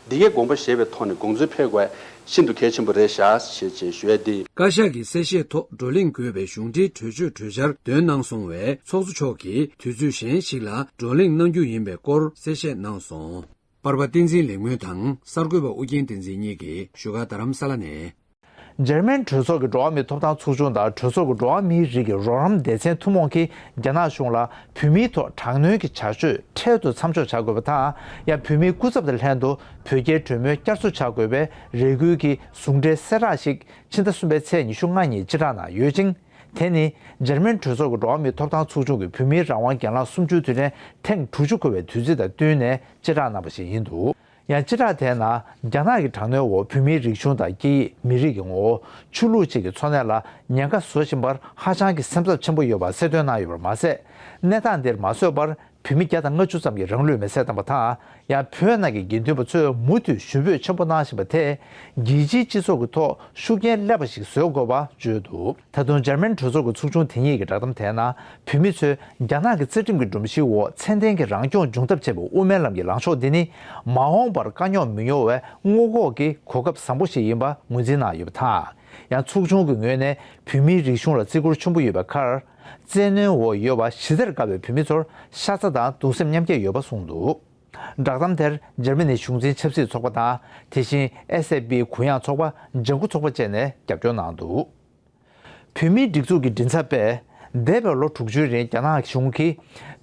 འདི་གའི་དགོངས་པ་བཞེས་པའི་ཐོག་ནས་དགོངས་ཚུལ་འཕེལ་དགོས་ཤིན་ཏུ་གལ་ཆེན་པོ་རེད་ཤག་ཞེས་ཅེས་ཞུ་ཡ་འདི། བཀའ་ཤག་གི་གསལ་བཤད་ཐོག་བགྲོ་གླེང་དགོས་པའི་གཞུང་འབྲེལ་གྲོས་ཆོད་གྲོས་འཆར་འདོན་གནང་སོང་བས། ཚོགས་གཙོ་མཆོག་གིས་དུས་ཚོད་གཞན་ཞིག་ལ་བགྲོ་གླེང་གནང་རྒྱུ་ཡིན་པའི་སྐོར་གསལ་བཤད་གནང་སོང་། པར་པ་བསྟན་འཛིན་ལེགས་སྨོན་དང་གསར་འགོད་པ་ཨུ་རྒྱན་བསྟན་འཛིན་གཉིས་ཀྱིས་བཞུགས་སྒར་རྡ་རམ་ས་ལ་ནས། འཇར་མན་གྲོས་ཚོགས་ཀྱི་འགྲོ་བ་མིའི་ཐོབ་ཐང་ཚོགས་ཆུང་དང་གྲོས་ཚོགས་ཀྱི་འགྲོ་བ་མིའི་རིགས་ཀྱི་རོགས་རམ་སྡེ་ཚན་ཐུན་མོང་གིས་རྒྱ་ནག་གཞུང་ལ་བོད་མིའི་ཐོག་དྲག་གནོན་གྱི་བྱ་སྤྱོད་འཕྲལ་དུ་མཚམས་འཇོག་བྱ་དགོས་པ་དང་། ཡང་བོད་མིའི་སྐུ་ཚབ་དང་ལྷན་དུ་བོད་རྒྱའི་གྲོས་མོལ་བསྐྱར་གསོ་བྱ་དགོས་པའི་རེ་སྐུལ་གྱི་ཟུང་འབྲེལ་གསལ་བསྒྲགས་ཤིག་ཕྱི་ཟླ་གསུམ་པའི་ཚེས་ཉི་ཤུ་ལྔ་ཉིན་སྤྱི་བསྒྲགས་གནང་ཡོད་ཅིང་། དེ་ནི་འཇར་མན་གྲོས་ཚོགས་ཀྱི་འགྲོ་བ་མིའི་ཐོབ་ཐང་ཚོགས་ཆུང་གི་བོད་མིའི་རང་དབང་སྒེར་ལངས་གསུམ་བཅུའི་དུས་དྲན་ཐེངས་དྲུག་ཅུ་འཁོར་བའི་དུས་ཚིགས་དང་བསྟུན་ནས་སྤྱི་བསྒྲགས་གནང་བ་ཞིག་ཡིན་འདུག་ཡང་སྤྱི་བསྒྲགས་དེའི་ནང་རྒྱ་ནག་གི་དྲག་གནོན་འོག་བོད་མིའི་རིག་གཞུང་དང་སྐད་ཡིག་མི་རིགས་ཀྱི་ངོ་བོ། ཆོས་ལུགས་བཅས་ཀྱི་འཚོ་གནས་ལ་ཉེན་ཁ་བཟོ་བཞིན་པར་ཧ་ཅང་གི་སེམས་འཚབ་ཆེན་པོ་ཡོད་པ་གསལ་སྟོན་གནང་ཡོད་པར་མ་ཟད། གནས་སྟངས་འདིར་མ་བཟོད་པར་བོད་མི་བརྒྱ་དང་ལྔ་བཅུ་ཙམ་གྱིས་རང་ལུས་མེར་སྲེག་བཏང་བ་དང་། ཡང་བོད་ནང་གི་དགེ་འདུན་པ་ཚོས་མུ་མཐུད་ཞུ་འབོད་ཆེན་པོ་གནང་བཞིན་པ་དེས་རྒྱལ་སྤྱིའི་སྤྱི་ཚོགས་ཀྱི་ཐོག་ཤུགས་རྐྱེན་སླེབས་པ་ཞིག་བཟོ་དགོས་པ་བརྗོད་འདུག་ད་དུང་འཇར་མན་གྲོས་ཚོགས་ཀྱི་ཚོགས་ཆུང་དེ་ཉིད་ཀྱི་བསྒྲགས་གཏམ་དེའི་ནང་། བོད་མི་ཚོས་རྒྱ་ནག་གི་རྩ་ཁྲིམས་ཀྱི་སྒྲོམ་གཞིའི་འོག་ཚད་ལྡན་གྱི་རང་སྐྱོང་འབྱུང་ཐབས་བྱེད་པའི་དབུ་མའི་ལམ་གྱི་ལངས་ཕྱོགས་འདི་ནི། མ་འོངས་པར་དཀའ་རྙོག་མི་ཉོ་བའི་སྔོན་འགོག་གི་གོ་སྐབས་བཟང་པོ་ཞིག་ཡིན་པ་ངོས་འཛིན་གནང་ཡོད་པ་དང་། ཡང་ཚོགས་ཆུང་གི་ངོས་ནས་བོད་མིའི་རིག་གཞུང་ལ་བརྩི་བཀུར་ཆེན་པོ་ཡོད་པའི་ཁར། བཙན་གནོན་འོག་ཡོད་པ་ཞི་བདེར་དགའ་བའི་བོད་མི་ཚོར་ཤ་ཚ་དང་གདུང་སེམས་མཉམ་སྐྱེད་ཡོད་པ་གསུངས་འདུག་བསྒྲགས་གཏམ་དེར་འཇར་མ་ནིའི་གཞུང་འཛིན་ཆབ་སྲིད་ཚོགས་པ་དང་། དེ་བཞིན་ཨེས་ཨེཕ་པི་གུ་ཡངས་ཚོགས་པ། ལྗང་ཁུ་ཚོགས་པ་བཅས་ནས་རྒྱབ་སྐྱོར་གནང་འདུག་བོད་མིའི་སྒྲིག་འཛུགས་ཀྱི་མགྲིན་ཚབ་པས། འདས་པའི་ལོ་དྲུག་ཅུའི་རིང་རྒྱ་ནག་གཞུང་གིས་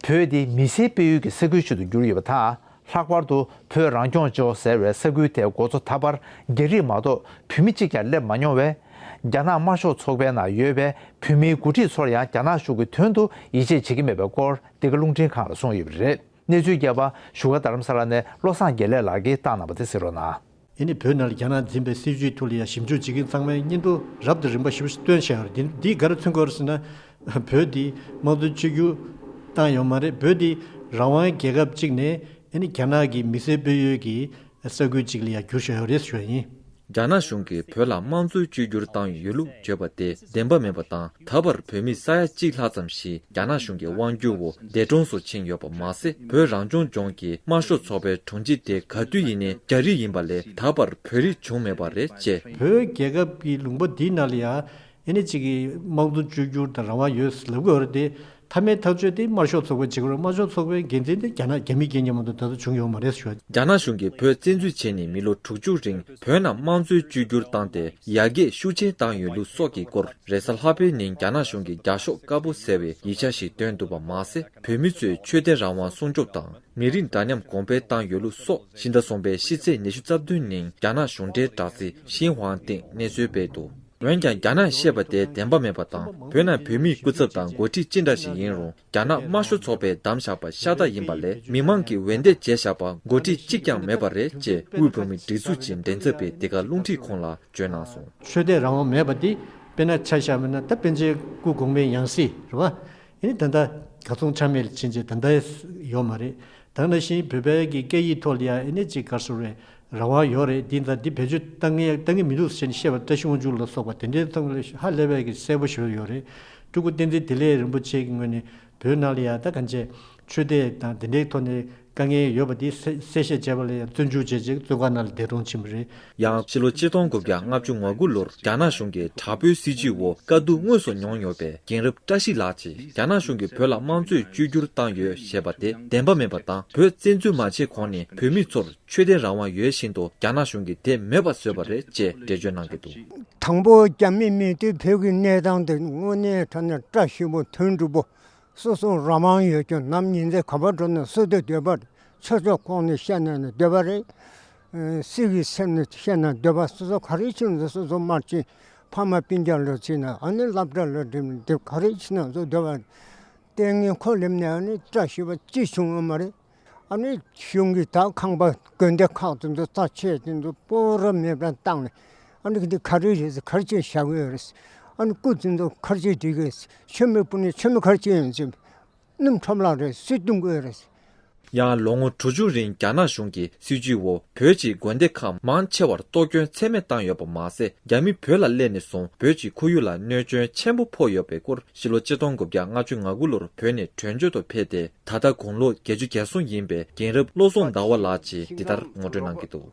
བོད་འདི་མི་སེར་སྤེལ་ཡུལ་གྱི་ས་ཁུལ་ཞིག་ཏུ་གྱུར་ཡོད་པ་དང་། ལྷག་པར་དུ་བོད་རང་སྐྱོང་ལྗོངས་ཟེར་བའི་ས་ཁུལ་དེའི་འགོ་གཙོ་ད་བར་རྒྱ་རིགས་མ་གཏོགས་བོད་མི་གཅིག་ཀྱང་སླེབས་མ་མྱོང་བས། རྒྱ་ནག་དམར་ཤོག་ཚོགས་པའི་ནང་ཡོད་པའི་བོད་མིའི་འགོ་ཁྲིད་ཚོར་ཡང་རྒྱ་ནག་གཞུང་གི་དོན་དུ་ཡིད་ཆེས་བྱེད་ཀྱི་མེད་པའི་སྐོར་འདི་ག་རླུང་འཕྲིན་ཁང་ལ་གསུངས་ཡོད་པ་རེད། གནས་ཚུལ་རྒྱས་པ་བཞུགས་སྒར་རྡ་རམ་ས་ལ་ནས་བློ་བཟང་དགེ་ལེགས་ལགས་ཀྱིས་བཏང་གནང་བ་དེ་གསན་རོགས་གནང་། ཨེ་ནི་བོད་ནང་ལ་རྒྱ་ནག་འཛིན་པའི་སྲིད་བྱུས་ཐོག་ལ་ཡང་ཞིབ་འཇུག་བྱེད་མཁན་ཚང་མས་སྙིང་སྟོབས་རབ་དང་རིམ་པ་ཞེ་པོ་ཞིག་བཏོན་བཞག་ཡོད་རེད། འདི་འདིས་ག་རེ་མཚོན་གྱི་ཡོད་རེད་ཟེར་ན། བོད་འདི་དམངས་གཙོ་གཅིག་གྱུར་བཏང་ཡོད་མ་རེད། བོད་འདི་རང་དབང་རྒྱལ་ཁབ་ཅིག་ནས་ཨེ་ནི་རྒྱ་ནག་གི་མི་སེར་སྤེལ་ཡུལ་གྱི་ས་ཁུལ་ཅིག་ལ་ཡང་གྱུར་བཞག་ཡོད་རེད་ཞུ་བ་ཡིན། རྒྱ་ནག་གཞུང་གིས་བོད་ལ་དམངས་གཙོའི་བཅོས་བསྒྱུར་བཏང་ཡོད་ལུགས་བརྗོད་པ་དེ་བདེན་པ་མིན་པ་དང་། ད་བར་བོད་མི་ས་ཡ་གཅིག་ལྷག་ཙམ་ཞིག་རྒྱ་ནག་གཞུང་གི་དབང་སྒྱུར་འོག་འདས་གྲོངས་སུ་ཕྱིན་ཡོད་པ་མ་ཟད། བོད་རང་སྐྱོང་ལྗོངས་ཀྱི་དམར་ཤོག་ཚོགས་པའི་དྲུང་ཆེ་དེ་ག་དུས་ཡིན་ནའི་རྒྱ་རིགས་ཡིན་པ་ལས་ད་བར་བོད་རིགས་བྱུང་མེད་པ་རེད་ཅེས། བོད་རྒྱལ་ཁབ་ཀྱི་ལུང་པ་འདིའི་ནང་ལ་ཡང་ཨེ་ནི་གཅིག་གི་དམངས་གཙོ་བཅོས་བསྒྱུར་དང་རང་དབང་ཡོད་ལབ་ཀྱི་ཡོད་རེད་དེ། མཐའ་མའི་ཐག་གཅོད་དེ་དམར་ཤོག་ཚོགས་པས་བྱེད་ཀྱི་རེད། དམར་ཤོག་ཚོགས་པའི་འགན་འཛིན་དེ་རྒྱ་ནག་རྒྱ་མིའི་འགན་ཉེན་མ་གཏོགས་ད་ལྟ་བྱུང་ཡོད་མ་རེད་ཞུ་བ། རྒྱ་ནག་གཞུང་གིས་བོད་བཙན་འཛུལ་བྱས་ནས་མི་ལོ་དྲུག་ཅུ་རིང་བོད་ནང་དམངས་གཙོའི་བཅོས་བསྒྱུར་བཏང་སྟེ། ཡར་རྒྱས་ཤུགས་ཆེན་བཏང་ཡོད་ལུགས་སོགས་ཀྱི་སྐོར། རེས་གཟའ་ལྷག་པའི་ཉིན་རྒྱ་ནག་གཞུང་གིས་རྒྱ་ཤོག་དཀར་པོ་ཟེར་བའི་ཡིག་ཆ་ཞིག་བཏོན་འདུག་པ་མ་ཟད། བོད་མི་ཚོའི་ཆོས་དད་རང་དབང་སྲུང་སྐྱོབ་དང་། མི་རིགས་འདྲ་མཉམ་གོང་འཕེལ་བཏང་ཡོད་ལུགས་སོགས། ཕྱི་ཟླ་གསུམ་པའི་ཕྱི་ཚེས་ཉི་ཤུ་རྩ་བདུན་ཉིན་རྒྱ་ནག་གཞུང་འབྲེལ་དྲ་ཚིགས་ཤིན་ཧྭ་སྟེང་གནས་ཚུལ་སྤེལ་འདུག་འོན་ཀྱང་། རྒྱ་ནག་བཤད་པ་དེ་བདེན་པ་མིན་པ་དང་། བོད་ནང་བོད་མིའི་སྐུ་ཚབ་དང་འགོ་ཁྲིད་ཅི་འདྲ་ཞིག་ཡིན་རུང་། རྒྱ་ནག་དམར་ཤོག་ཚོགས་པས་བདམས་བཞག་པ་ཤ་སྟག་ཡིན་པ་ལས། མི་མང་གིས་འོས་འདེམས་བྱས་བཞག་པ་འགོ་ཁྲིད་གཅིག་ཀྱང་མེད་པ་རེད་ཅེས། དབུས་བོད་མིའི་སྒྲིག་འཛུགས་ཀྱི་མགྲིན་ཚབ་པས་འདི་ག་རླུང་འཕྲིན་ཁང་ལ་བརྗོད་གནང་སོང་། ཆོས་དད་རང་དབང་མེད་པ་འདི་དཔེར་ན་ཆ་བཞག་པ་ན། ད་པཎ་ཆེན་སྐུ་གོང་མའི་ཡང་སྲིད་རེད་བ། ཨེ་ནི་ད་ལྟ་གར་སོང་ཆ་མེད་ལ་ཕྱིན་རྗེས་ད་ལྟ་ཡོད་མ་རེད། ད་ག་ནང་བཞིན་བོད་པའི་གི་སྐད་ཡིག་ཐོག་ལ་ཡང་ཨེ་ནི་ཅིག་ག་རེ་ཟེར་རེད། རང་དབང་ཡོད་རེད། འདི་ད་འདི་བེད་སྤྱོད་བཏང་ངེས་བཏང་གི་མི་འདུག་ཟེར་ནས་བཤད་པ། བཀྲ་ཤིས་དབང་ཕྱུག་ལ་སོགས་པ་དེ་འདྲའི་ཐོག་ལ་ཧ་ལས་པའི་གི་གསལ་པོ་ཞུ་ཡོད་རེད། སྤྲུལ་སྐུ་བསྟན་འཛིན་བདེ་ལེགས་རིན་པོ་ཆེ་གི་ངོས་ནས་བོད་ནང་ལ་ཡང་ད་གང་བྱས་ཆོས་དད་དང་དེ་འདྲའི་ཐོག་ནས་དཀའ་ངལ་ཡོད་པ་དེ་གསལ་གསལ་བཤད་བྱས་པ་ལ་ཡང་བཙོན་འཇུག་བྱས་རྗེས་བཙོན་ཁང་ནང་ལ་འདས་གྲོངས་ཕྱིན་པ་རེད། ཡང་ཕྱི་ལོ་ཆིག་སྟོང་དགུ་བརྒྱ་ལྔ་བཅུ་ང་དགུ་ལོར་རྒྱ་ནག་གཞུང་གི་དྲག་པོའི་སྲིད་བྱུས་འོག་དཀའ་སྡུག་དངོས་སུ་མྱོང་ཡོད་པའི་རྒན་རབས་བཀྲ་ཤིས་ལགས་ཀྱིས། རྒྱ་ནག་གཞུང་གིས་བོད་ལ་དམངས་གཙོའི་བཅོས་བསྒྱུར་བཏང་ཡོད་ཞེས་པ་དེ་བདེན་པ་མིན་པ་དང་། བོད་བཙན་འཛུལ་མ་བྱས་གོང་ནས་བོད་མི་ཚོར་ཆོས་དད་རང་དབང་ཡོད་བཞིན་དུ། རྒྱ་ནག་གཞུང་གིས་དེ་མེད་པ་བཟོས་པ་རེད་ཅེས་འགྲེལ་བརྗོད་གནང་གི་འདུག་དང་པོ་རྒྱ་མི་མེད་དུས་བོད་ཀྱི་གནས་སྟངས་དེ་དངོས་གནས་དྲང་གནས་བཀྲ་ཤིས་པོ་དོན་འགྲུབ་པོ། སོ་སོ་རང་དབང་ཡོད་ཀྱང་ནམ་ཉིན་མཚན་ག་པར་འགྲོ་ན་སུ་དང་སྡོད་པ། ཆོས་ཕྱོགས་ཁོངས་ནས་བཤད་ན་ནི་སྡོད་པ་རེད། ཨ་སྲིད་ཀྱི་སེམས་ནས་བཤད་ན་སྡོད་པ། སོ་སོ་ག་རེ་བྱས་ན་སོ་སོ་མར་ཕྱིན། ཕ་མ་སྤུན་ཀྱག་ལོ་ཕྱིན་ན་ཨ་ནི་སློབ་གྲྭ་ལ་འགྲིམ་འགྲིམ། ག་རེ་བྱས་ན་སོ་སྡོད་པ་རེད། ལྟས་ངན་ཁོ་ལེམ་ནས་ཨ་ནི་བཀྲ་ཤིས་པ་ཅི་བྱུང་ཡོད་མ་རེད། ཨ་ནི་གཞུང་གིས་ད་ཁང་པ་དགོན་སྡེ་ཁག་དེ་ཚོ་རྩ་ཆེ་དེ་ཚོ་སྤོ་ར་མེད་པར་བཏང་ནས། ཨ་ནི་འདི་ག་རེ་རེད་ཟེར། ག་རེ་བྱས་བཞག་གི་ཡོད་རེད། ཨ་ནི་སྐུ་དེ་ཚོ་ག་རེ་བྱས་སྒྲིག་གི་ཡོད་ཟེར། མཆོད་མེ་ཕུལ་ནས་མཆོད་མེ་ག་རེ་བྱས་ཡོད་ཟེར། སྣུམ་ཁྲོམ་ལ་རེད། སུས་བཏུང་གི་ཡོད་རེད། ཡང་ལོ་ངོ་དྲུག་ཅུ་རིང་རྒྱ་ནག་གཞུང་གི་སྲིད་བྱུས་འོག་བོད་ཀྱི་དགོན་སྡེ་ཁག་མང་ཆེ་བར་གཏོར་སྐྱོན་ཚད་མེད་བཏང་ཡོད་པ་མ་ཟད། རྒྱ་མི་བོད་ལ་སླེབས་ནས་བཟུང་བོད་ཀྱི་ཁོར་ཡུག་ལ་གནོད་སྐྱོན་ཆེན་པོ་ཕོག་ཡོད་པའི་སྐོར། ཕྱི་ལོ་ཆིག་སྟོང་དགུ་བརྒྱ་ལྔ་བཅུ་ང་དགུ་ལོར་བོད་ནས་བྲོས་བྱོལ་དུ་ཕེབས་ཏེ། ད་ལྟ་དགུང་ལོ་བརྒྱད་ཅུ་གྱ་གསུམ་ཡིན་པའི་རྒན་རབས་བློ་བཟང་ཟླ་བ་ལགས་ཀྱིས་འདི་ལྟར་ངོ་སྤྲོད་གནང་གི་འདུག་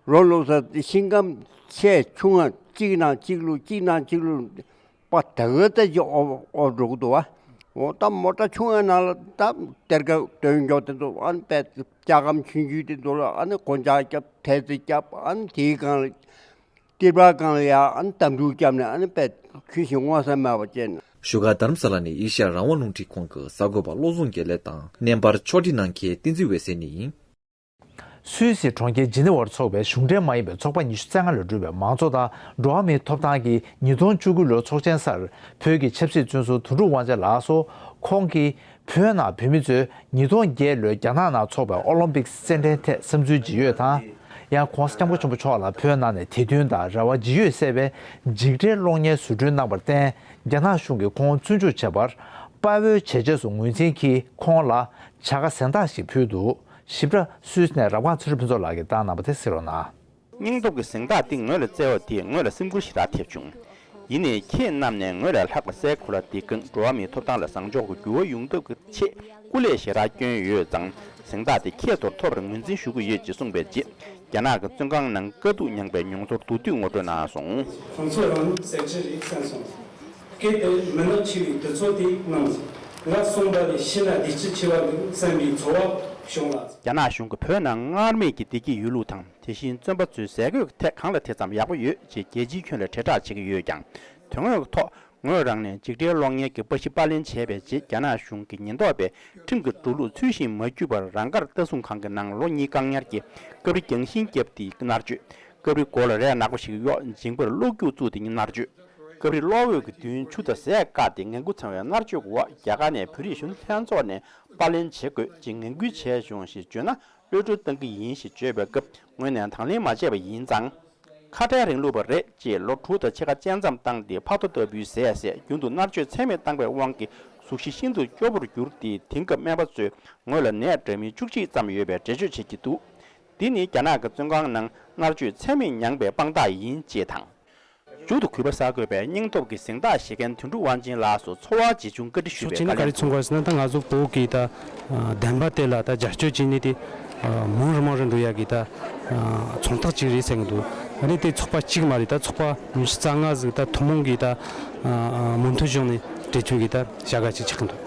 རོ་ལུག་ས་ཤིང་སྐམ་ཆེ་ཆུང་ང་གཅིག་ནང་གཅིག་བླུགས། གཅིག་ནང་གཅིག་བླུགས། པ་ད་ག་ད་ཅིག་ཨོ་ཨོ་འགྲོ་གི་འདུག་བ། འོ་ད་མོ་ཊ་ཆུང་ང་ནང་ལ་ད་གཏེར་ཁ་འདོན་འཇོག་དེ་ཚོ། ཨ་ནི་པས་སྐྱ་སྒམ་ཆུང་ཆུང་དེ་ཚོ་ལ་ཨ་ནི་སྒོ་ལྕགས་བརྒྱབ། ཐལ་རྩེ་བརྒྱབ། ཨ་ནི་དེའི་སྒང་ལ་ཏི་པ་སྒང་ལ་ཡ་ཨ་ནི་དམ་ཕྲུག་བརྒྱབ་ནས། ཨ་ནི་པས་ཁྱོད་ཞིག་ངོ་ས་མེད་པ་བྱས་ནས། བཞུགས་སྒར་རྡ་རམ་ས་ལ་ནས་ཨེ་ཤ་ཡ་རང་དབང་རླུང་འཕྲིན་ཁང་གི་གསར་འགོད་པ་བློ་བཟང་དགེ་ལེགས་དང་། བརྙན་པར་ཕྱོགས་སྒྲིག་གནང་མཁན་བསྟན་འཛིན་འོད་ཟེར་ནས་ཡིན། སུད་སི་གྲོང་ཁྱེར་ཇི་ནི་ཝར་འཚོགས་པའི་གཞུང་འབྲེལ་མ་ཡིན་པའི་ཚོགས་པ་ཉི་ཤུ་རྩ་ལྔ་ལས་གྲུབ་པའི་མང་གཙོ་དང་འགྲོ་བ་མིའི་ཐོབ་ཐང་གི་ཉིས་སྟོང་བཅུ་དགུ་ལོའི་ཚོགས་ཆེན་སར་བོད་ཀྱི་ཆབ་སྲིད་བཙོན་ཟུར་དོན་གྲུབ་དབང་ཆེན་ལགས་སོ། ཁོང་གིས་བོད་ནང་བོད་མི་ཚོས་ཉིས་སྟོང་བརྒྱད་ལོའི་རྒྱ་ནག་ནང་འཚོགས་པའི་ཨོ་ལིམ་པིག་རྩེད་འགྲན་ཐད་བསམ་ཚུལ་བརྗེ་ཡོད་དང་། ཡང་༧གོང་ས་༧སྐྱབས་མགོན་ཆེན་པོ་མཆོག་ལ་བོད་ནང་ནས་དད་འདུན་དང་རེ་བ་བརྗེ་ཡོད་གསལ་བའི་འཇིགས་བྲལ་གློག་བརྙན་བཟོ་སྐྲུན་གནང་བར་བརྟེན། རྒྱ་ནག་གཞུང་གིས་ཁོང་བཙོན་འཇུག་བྱས་པར་དཔའ་བོའི་བྱས་རྗེས་སུ་ངོས་འཛིན་གྱིས་ཁོང་ལ་བྱ་དགའ་གཟེངས་རྟགས་ཤིག་ཕུལ་འདུག་ཞིབ་ཕྲ་སུད་སི་ནས་རབ་སྒང་ཚེ་རིང་ཕུན་ཚོགས་ལགས་ཀྱིས་བཏང་གནང་བ་དེ་གཟིགས་རོགས་གནང་། སྙིང་སྟོབས་ཀྱི་གཟེངས་རྟགས་འདི་ངོས་ལ་བསྩལ་བ་དེས་ངོས་ལ་སེམས་ཁུར་ཞེ་དྲག་ཐེབས་བྱུང་། ཡིན་ནའི་ཁྱེད་རྣམས་ནས་ངོས་ལ་ལྷག་པ་སའི་གོ་ལ་འདི་སྒང་འགྲོ་བ་མིའི་ཐོབ་ཐང་ལ་བཟང་ཕྱོགས་ཀྱི་འགྱུར་བ་ཡོང་ཐབས་ཀྱི་ཆེད་སྐུ་ལས་ཞེ་དྲག་བསྐྱོན་ཡོད་ཙང་། གཟེངས་རྟགས་དེ་ཁྱེད་ཚོར་ཐོབ་པར་ངོས་འཛིན་ཞུ་གི་ཡོད་ཅེས་གསུངས་པའི་རྗེས། རྒྱ་ནག་གི་བཙོན་ཁང་ནང་དཀའ་སྡུག་མྱངས་པའི་མྱོང་ཚོར་མདོར་བསྡུས་ངོ་སྤྲོད་གནང་སོང་། ཁོང་ཚོ་རང་ནི་གསེར་ཁྲི་རེད་བསམ་སོང་། སྐད་དེ་མི་ནག་ཆེ་བའི་དུས་ཚོད་དེ་གནང་སོང་། ང་གསོན་པ་ལས་ཤི་ན་བདེ་སྐྱིད་ཆེ་བ་འདུག་བསམ་པའི་ཚོར་བ་བྱུང་ལ། རྒྱ་ནག་གཞུང་གིས་བོད་ནང་སྔར་མེད་ཀྱི་བདེ་སྐྱིད་ཡོད་ལུགས་དང་། དེ་བཞིན་བཙོན་པ་ཚོའི་ཟས་གོས་ཀྱི་ཐད་གང་ལ་དེ་ཙམ་ཡག་པོ་ཡོད་ཅེས་རྒྱལ་སྤྱིའི་ཁྱོན་ལ་དྲིལ་བསྒྲགས་བྱེད་ཀྱི་ཡོད་ཀྱང་། དོན་དངོས་ཀྱི་ཐོག་ངོས་རང་ནས་འཇིགས་བྲལ་གློག་བརྙན་གྱི་པར་གཞི་པར་ལེན་བྱས་པའི་རྗེས། རྒྱ་ནག་གཞུང་གི་ཉེན་རྟོག་པས་ཁྲིམས་ཀྱི་འགྲོ་ལུགས་ཚུལ་བཞིན་མ་བརྒྱུད་པར་རང་དགར་ལྟ་སྲུང་ཁང་གི་ནང་ལོ་གཉིས་བཀག་ཉར་གྱིས་སྐབས་རེ་རྒྱང་ཤིང་བརྒྱབ་སྟེ་མནར་གཅོད། སྐབས་རེ་མགོ་ལ་རས་ནག་པོ་ཞིག་གཡོགས། མཇིང་པར་གློག་རྒྱུག་བཙུགས་ཏེ་མནར་གཅོད། སྐབས་རེ་གློག་འོད་ཀྱི་མདུན་ཆུ་དང་ཟས་བཀག་སྟེ་ངན་དགུ་ཚང་བའི་མནར་གཅོད་འོག་རྒྱ་གར་ནས་བོད་རིགས་གཞོན་ནུ་ལྷན་ཚོགས་ནས་པར་ལེན་བྱེད་དགོས་ཅེས་ངན་སྐུལ་བྱས་བྱུང་ཞེས་བརྗོད་ན། གློད་གྲོལ་བཏང་གི་ཡིན་ཞེས་བརྗོད་པའི་སྐབས་ངོས་ནས་དང་ལེན་མ་བྱས་པ་ཡིན་ཙང་། ཁ་བྲལ་རིང་ལུགས་པ་རེད་ཅེས་ལོ་དྲུག་དང་ཕྱེད་ཀ་དཔྱད་མཚམས་བཏང་སྟེ་ཕ་ཐོ་ལྟ་བུའི་ཟས་བཟས། རྒྱུན་དུ་མནར་གཅོད་ཚད་མེད་བཏང་པའི་དབང་གིས་གཟུགས་གཞི་ཤིན་ཏུ་སྐྱོ་པོར་གྱུར་ཏེ། དེང་སྐབས་སྨན་པ་ཚོས་ངོས་ལ་ནད་འདྲ་མིན་བཅུ་གཅིག་ཙམ་ཡོད་པའི་འགྲེལ་བརྗོད་བྱེད་ཀྱི་འདུག་འདི་ནི་རྒྱ་ནག་གི་བཙོན་ཁང་ནང་མནར་གཅོད་ཚད་མེད་མྱངས་པའི་དཔང་རྟགས་ཡིན་ཅེས་དང་། མཇུག་ཏུ་གུས་པ་གསར་འགོད་པས་སྙིང་སྟོབས་ཀྱི་གཟེངས་རྟགས་བཞེས་མཁན་དོན་གྲུབ་དབང་ཆེན་ལགས་སུ་འཚོ་བ་ཇི་བྱུང་བཀའ་འདྲི་ཞུས་པའི་བཀའ་ལན་ཚོར། ད་ང་ཚོ་བོད་ཀྱི་ད་བདེན་པ་དེ་ལ་ད་རྒྱབ་སྐྱོར་བྱས་ནས་དེ་མང་རུ་མང་རུ་འགྲོ་ཡག་གི་ད་མཚོན་རྟགས་ཅིག་རེད་བསམ་གྱི་འདུག་ཨ་ནི་དེ་ཚོགས་པ་གཅིག་མ་རེད། ད་ཚོགས་པ་ཉི་ཤུ་རྩ་ལྔ་ཟིག་ད་ཐུན་མོང་གི་ད་མོས་མཐུན་བྱུང་ནས་གྲོས་མཐུན་གྱི་ད་བྱ་དགའ་ཅིག་ཆགས་ཀྱི་འདུག་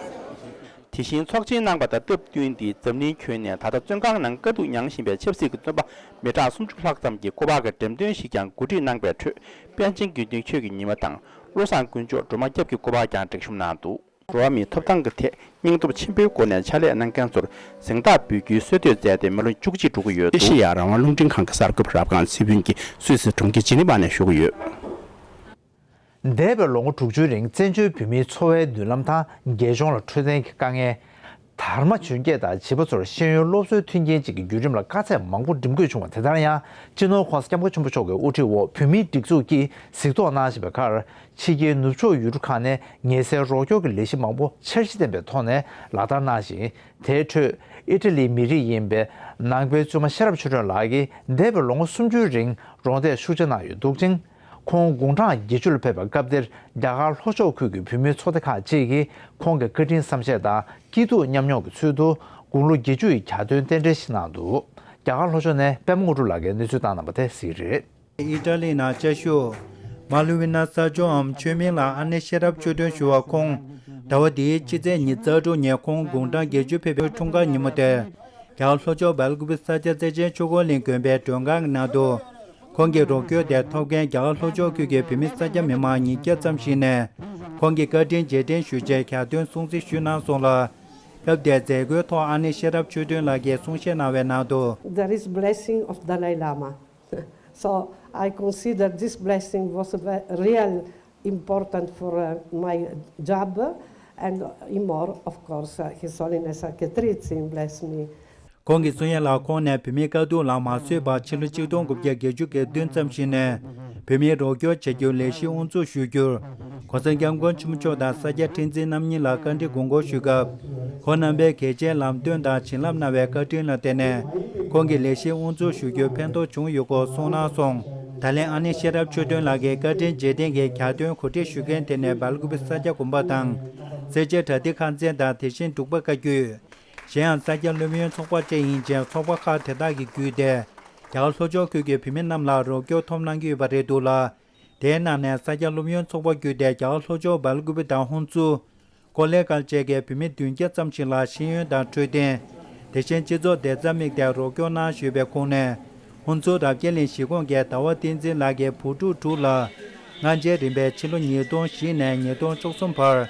དེ་བཞིན་ཚོགས་ཆེན་གནང་པ་དང་སྟབས་བསྟུན་ཏེ་འཛམ་གླིང་ཁྱོན་ནས་ད་ལྟ་བཙོན་ཁང་ནང་དཀའ་སྡུག་མྱངས་བཞིན་པའི་ཆབ་སྲིད་ཀྱི་བཙོན་པ་མི་གྲངས་སུམ་ཅུ་ལྷག་ཙམ་གྱི་སྐུ་པར་གྱི་འགྲེམས་སྟོན་ཞིག་ཀྱང་གོ་སྒྲིག་གནང་པའི་ཁྲོད། པཎ་ཆེན་དགེ་འདུན་ཆོས་ཀྱི་ཉི་མ་དང་བློ་བཟང་དཀོན་མཆོག་སྒྲོལ་མ་སྐྱབས་ཀྱི་སྐུ་པར་ཀྱང་སྒྲིག་གཤོམ་གནང་འདུག་འགྲོ་བ་མིའི་ཐོབ་ཐང་གི་ཐད་སྙིང་སྟོབས་ཆེན་པོའི་སྒོ་ནས་ཕྱག་ལས་གནང་མཁན་ཚོར་གཟེངས་རྟགས་འབུལ་རྒྱུའི་སྲོལ་གཏོད་མཛད་དེ་མི་ལོ་བཅུ་གཅིག་འགྲོ་གི་ཡོད་འདུག་ཨེ་ཤེ་ཡ་རང་དབང་རླུང་འཕྲིན་ཁང་གི་གསར་འགོད་པ་རབ་སྒང་ཚེ་ཕུན་གྱིས་སུད་སི་གྲོང་ཁྱེར་ཇི་ནི་ཝ་ནས་ཞུ་གི་ཡོད། འདས་པའི་ལོ་ངོ་དྲུག་ཅུའི་རིང་བཙན་བྱོལ་བོད་མིའི་འཚོ་བའི་མདུན་ལམ་དང་རྒས་གཅོང་ལ་འཕྲོད་བསྟེན་གྱི་དཀའ་ངལ། དར་མ་གྱོན་སྐྱེས་དང་བྱིས་པ་ཚོར་ཤེས་ཡོན་སློབ་གསོའི་མཐུན་རྐྱེན་བཅས་ཀྱི་བརྒྱུད་རིམ་ལ་དཀའ་ཚེགས་མང་པོ་འགྲིམ་དགོས་བྱུང་བ། དེ་ལྟར་ཡང་སྤྱི་ནོར་༸གོང་ས་༸སྐྱབས་མགོན་ཆེན་པོ་མཆོག་གི་དབུ་ཁྲིད་འོག་བོད་མིའི་སྒྲིག་འཛུགས་ཀྱིས་གཟིགས་རྟོག་གནང་བཞིན་པའི་ཁར། ཕྱི་རྒྱལ་ནུབ་ཕྱོགས་ཡུལ་གྲུ་ཁག་ནས་ངལ་སེལ་རོགས་སྐྱོར་གྱི་ལས་གཞི་མང་པོ་འཆར་གཞི་ལྡན་པའི་ཐོག་ནས་ལག་བསྟར་གནང་ཞིང་། དེའི་ཁྲོད་ཨི་ཊ་ལིའི་མི་རིགས་ཡིན་པའི་ནང་པའི་བཙུན་མ་ཤེས་རབ་ཆོས་སྒྲོན་ལགས་ཀྱིས་འདས་པའི་ལོ་ངོ་སུམ་ཅུའི་རིང་རོགས་འདེགས་ཤུགས་ཆེ་གནང་ཡོད་འདུག་ཅིང་། ཁོང་དགུང་གྲངས་བརྒྱད་ཅུ་ལ་ཕེབས་པའི་སྐབས་དེར་རྒྱ་གར་ལྷོ་ཕྱོགས་ཁུལ་གྱི་བོད་མིའི་ཚོགས་སྡེ་ཁག་ཅིག་གིས་ཁོང་གི་བཀའ་དྲིན་བསམ་ཤེས་དང་སྐྱིད་སྡུག་མཉམ་མྱོང་གི་ཚུལ་དུ་དགུང་ལོ་བརྒྱད་ཅུ་ཡི་གྱ་སྟོན་རྟེན་འབྲེལ་ཞིག་གནང་འདུག་རྒྱ་གར་ལྷོ་ཕྱོགས་ནས་པད་མ་དངོས་གྲུབ་ལགས་ཀྱིས་གནས་ཚུལ་བཏང་གནང་བ་དེ་གཟིགས་རེད། ཨི་ཊ་ལི་ནང་བཅའ་བཞུགས་མཱ་ལུ་ཝི་ན་ས་ཇོའམ་ཆོས་མིང་ལ་ཨ་ནེ་ཤེས་རབ་ཆོས་སྒྲོན་ཞུ་བ་ཁོང་ཟླ་བ་འདིའི་ཕྱི་ཚེས་ཉི་ཤུ་རྩ་དྲུག་ཉིན་ཁོང་དགུང་གྲངས་བརྒྱད་ཅུ་ཕེབས་པའི་འཁྲུངས་སྐར་ཉིན་མོ་དེར། རྒྱ་གར་ལྷོ་ཕྱོགས་སྦེལ་ཀུ་པེ་ས་སྐྱ་རྩེ་ཆེན་ཆོས་འཁོར་གླིང་དགོན་པའི་མགྲོན་ཁང་གི་ནང་དུ། ཁོང་གི་རོགས་སྐྱོར་དེ་ཐོབ་མཁན་རྒྱ་གར་ལྷོ་ཕྱོགས་ཁུལ་གྱི་བོད་མི་ས་སྐྱ་མི་མང་ཉིས་བརྒྱ་ཙམ་ཞིག་ནས། ཁོང་གི་བཀའ་དྲིན་རྗེས་དྲན་ཞུ་ཆེད་གྱ་སྟོན་སྲུང་བརྩི་ཞུས་གནང་སོང་ལ། སྐབས་དེར་མཛད་སྒོའི་ཐོག་ཨ་ནེ་ཤེས་རབ་ཆོས་སྒྲོན་ལགས་ཀྱིས་གསུང་བཤད་གནང་བའི་ནང་དུ། There is blessing of Dalai Lama. So I consider this blessing was ve- real important for uh, my job, and more, of course, uh, His Holiness Akhetritzin blessed me. ཁོང་གིས་གསུང་ཡ་ལ་ཁོང་ནས་བོད་མིའི་དཀའ་སྡུག་ལ་མ་བཟོད་པར་ཕྱི་ལོ་ཆིག་སྟོང་དགུ་བརྒྱ་བརྒྱད་ཅུ་གྱ་བདུན་ཙམ་ཞིག་ནས་བོད་མིའི་རོགས་སྐྱོར་བྱ་རྒྱུར་ལས་གཞི་དབུ་འཛུགས་ཞུ་རྒྱུར། ༸གོང་ས་༸སྐྱབས་མགོན་ཆེན་པོ་མཆོག་དང་ས་སྐྱ་ཁྲི་འཛིན་རྣམ་གཉིས་ལ་བཀའ་འདྲི་དགོངས་སྐོར་ཞུས་སྐབས། ཁོང་རྣམ་པས་གལ་ཆེའི་ལམ་སྟོན་དང་བྱིན་རླབས་གནང་བའི་བཀའ་དྲིན་ལ་བརྟེན་ནས། ཁོང་གིས་ལས་གཞི་དབུ་འཛུགས་ཞུ་རྒྱུར་ཕན་ཐོགས་བྱུང་ཡོད་སྐོར་གསུངས་གནང་སོང་། ད་ལན་ཨ་ནེ་ཤེས་རབ་ཆོས་སྒྲོན་ལགས་ཀྱིས་བཀའ་དྲིན་རྗེས་དྲན་གྱི་གྱ་སྟོན་གོ་སྒྲིག་ཞུ་མཁན་དེ་ནས་སྦེལ་ཀུ་པེ་ས་སྐྱ་དགོན་པ་དང་། སེར་བྱེས་བྲ་ཏི་ཁང་ཚན་དང་། དེ་བཞིན་འབྲུག་པ་བཀའ་བརྒྱུད། གཞན་ཡང་ས་སྐྱ་སློབ་ཡོན་ཚོགས་པ་བཅས་ཡིན་ཅིང་། ཚོགས་པ་ཁག་དེ་དག་གི་བརྒྱུད་དེ། རྒྱ་གར་ལྷོ་ཕྱོགས་ཁུལ་གྱི་བོད་མི་རྣམས་ལ་རོགས་སྐྱོར་ཐོབ་གནང་གི་ཡོད་པ་རེད་འདུག་ལ། དེའི་ནང་ནས་ས་སྐྱ་སློབ་ཡོན་ཚོགས་པ་བརྒྱུད་དེ་རྒྱ་གར་ལྷོ་ཕྱོགས་སྦེལ་ཀུ་པེ་དང་ཧུན་སུར། ཀོ་ལེ་གལ་བཅས་ཀྱི་བོད་མི་བདུན་བརྒྱ་ཙམ་ཞིག་ལ་ཤེས་ཡོན་དང་འཕྲོད་བསྟེན། དེ་བཞིན་སྤྱི་ཚོགས་བདེ་རྩར་དམིགས་ཏེ་རོགས་སྐྱོར་གནང་ཞུས་པའི་ཁོངས་ནས། ཧུན་སུར་རབ་རྒྱས་གླིང་གཞིས་ཁོངས་ཀྱི་ཟླ་བ་བསྟན་འཛིན་ལགས་ཀྱི་བུ་ཕྲུག་དྲུག་ལ། སྔ་ཕྱིའི་རིམ་པས་ཕྱི་ལོ་ཉིས་སྟོང་བཞི་ནས་ཉིས་སྟོང་བཅུ་གསུམ་བར།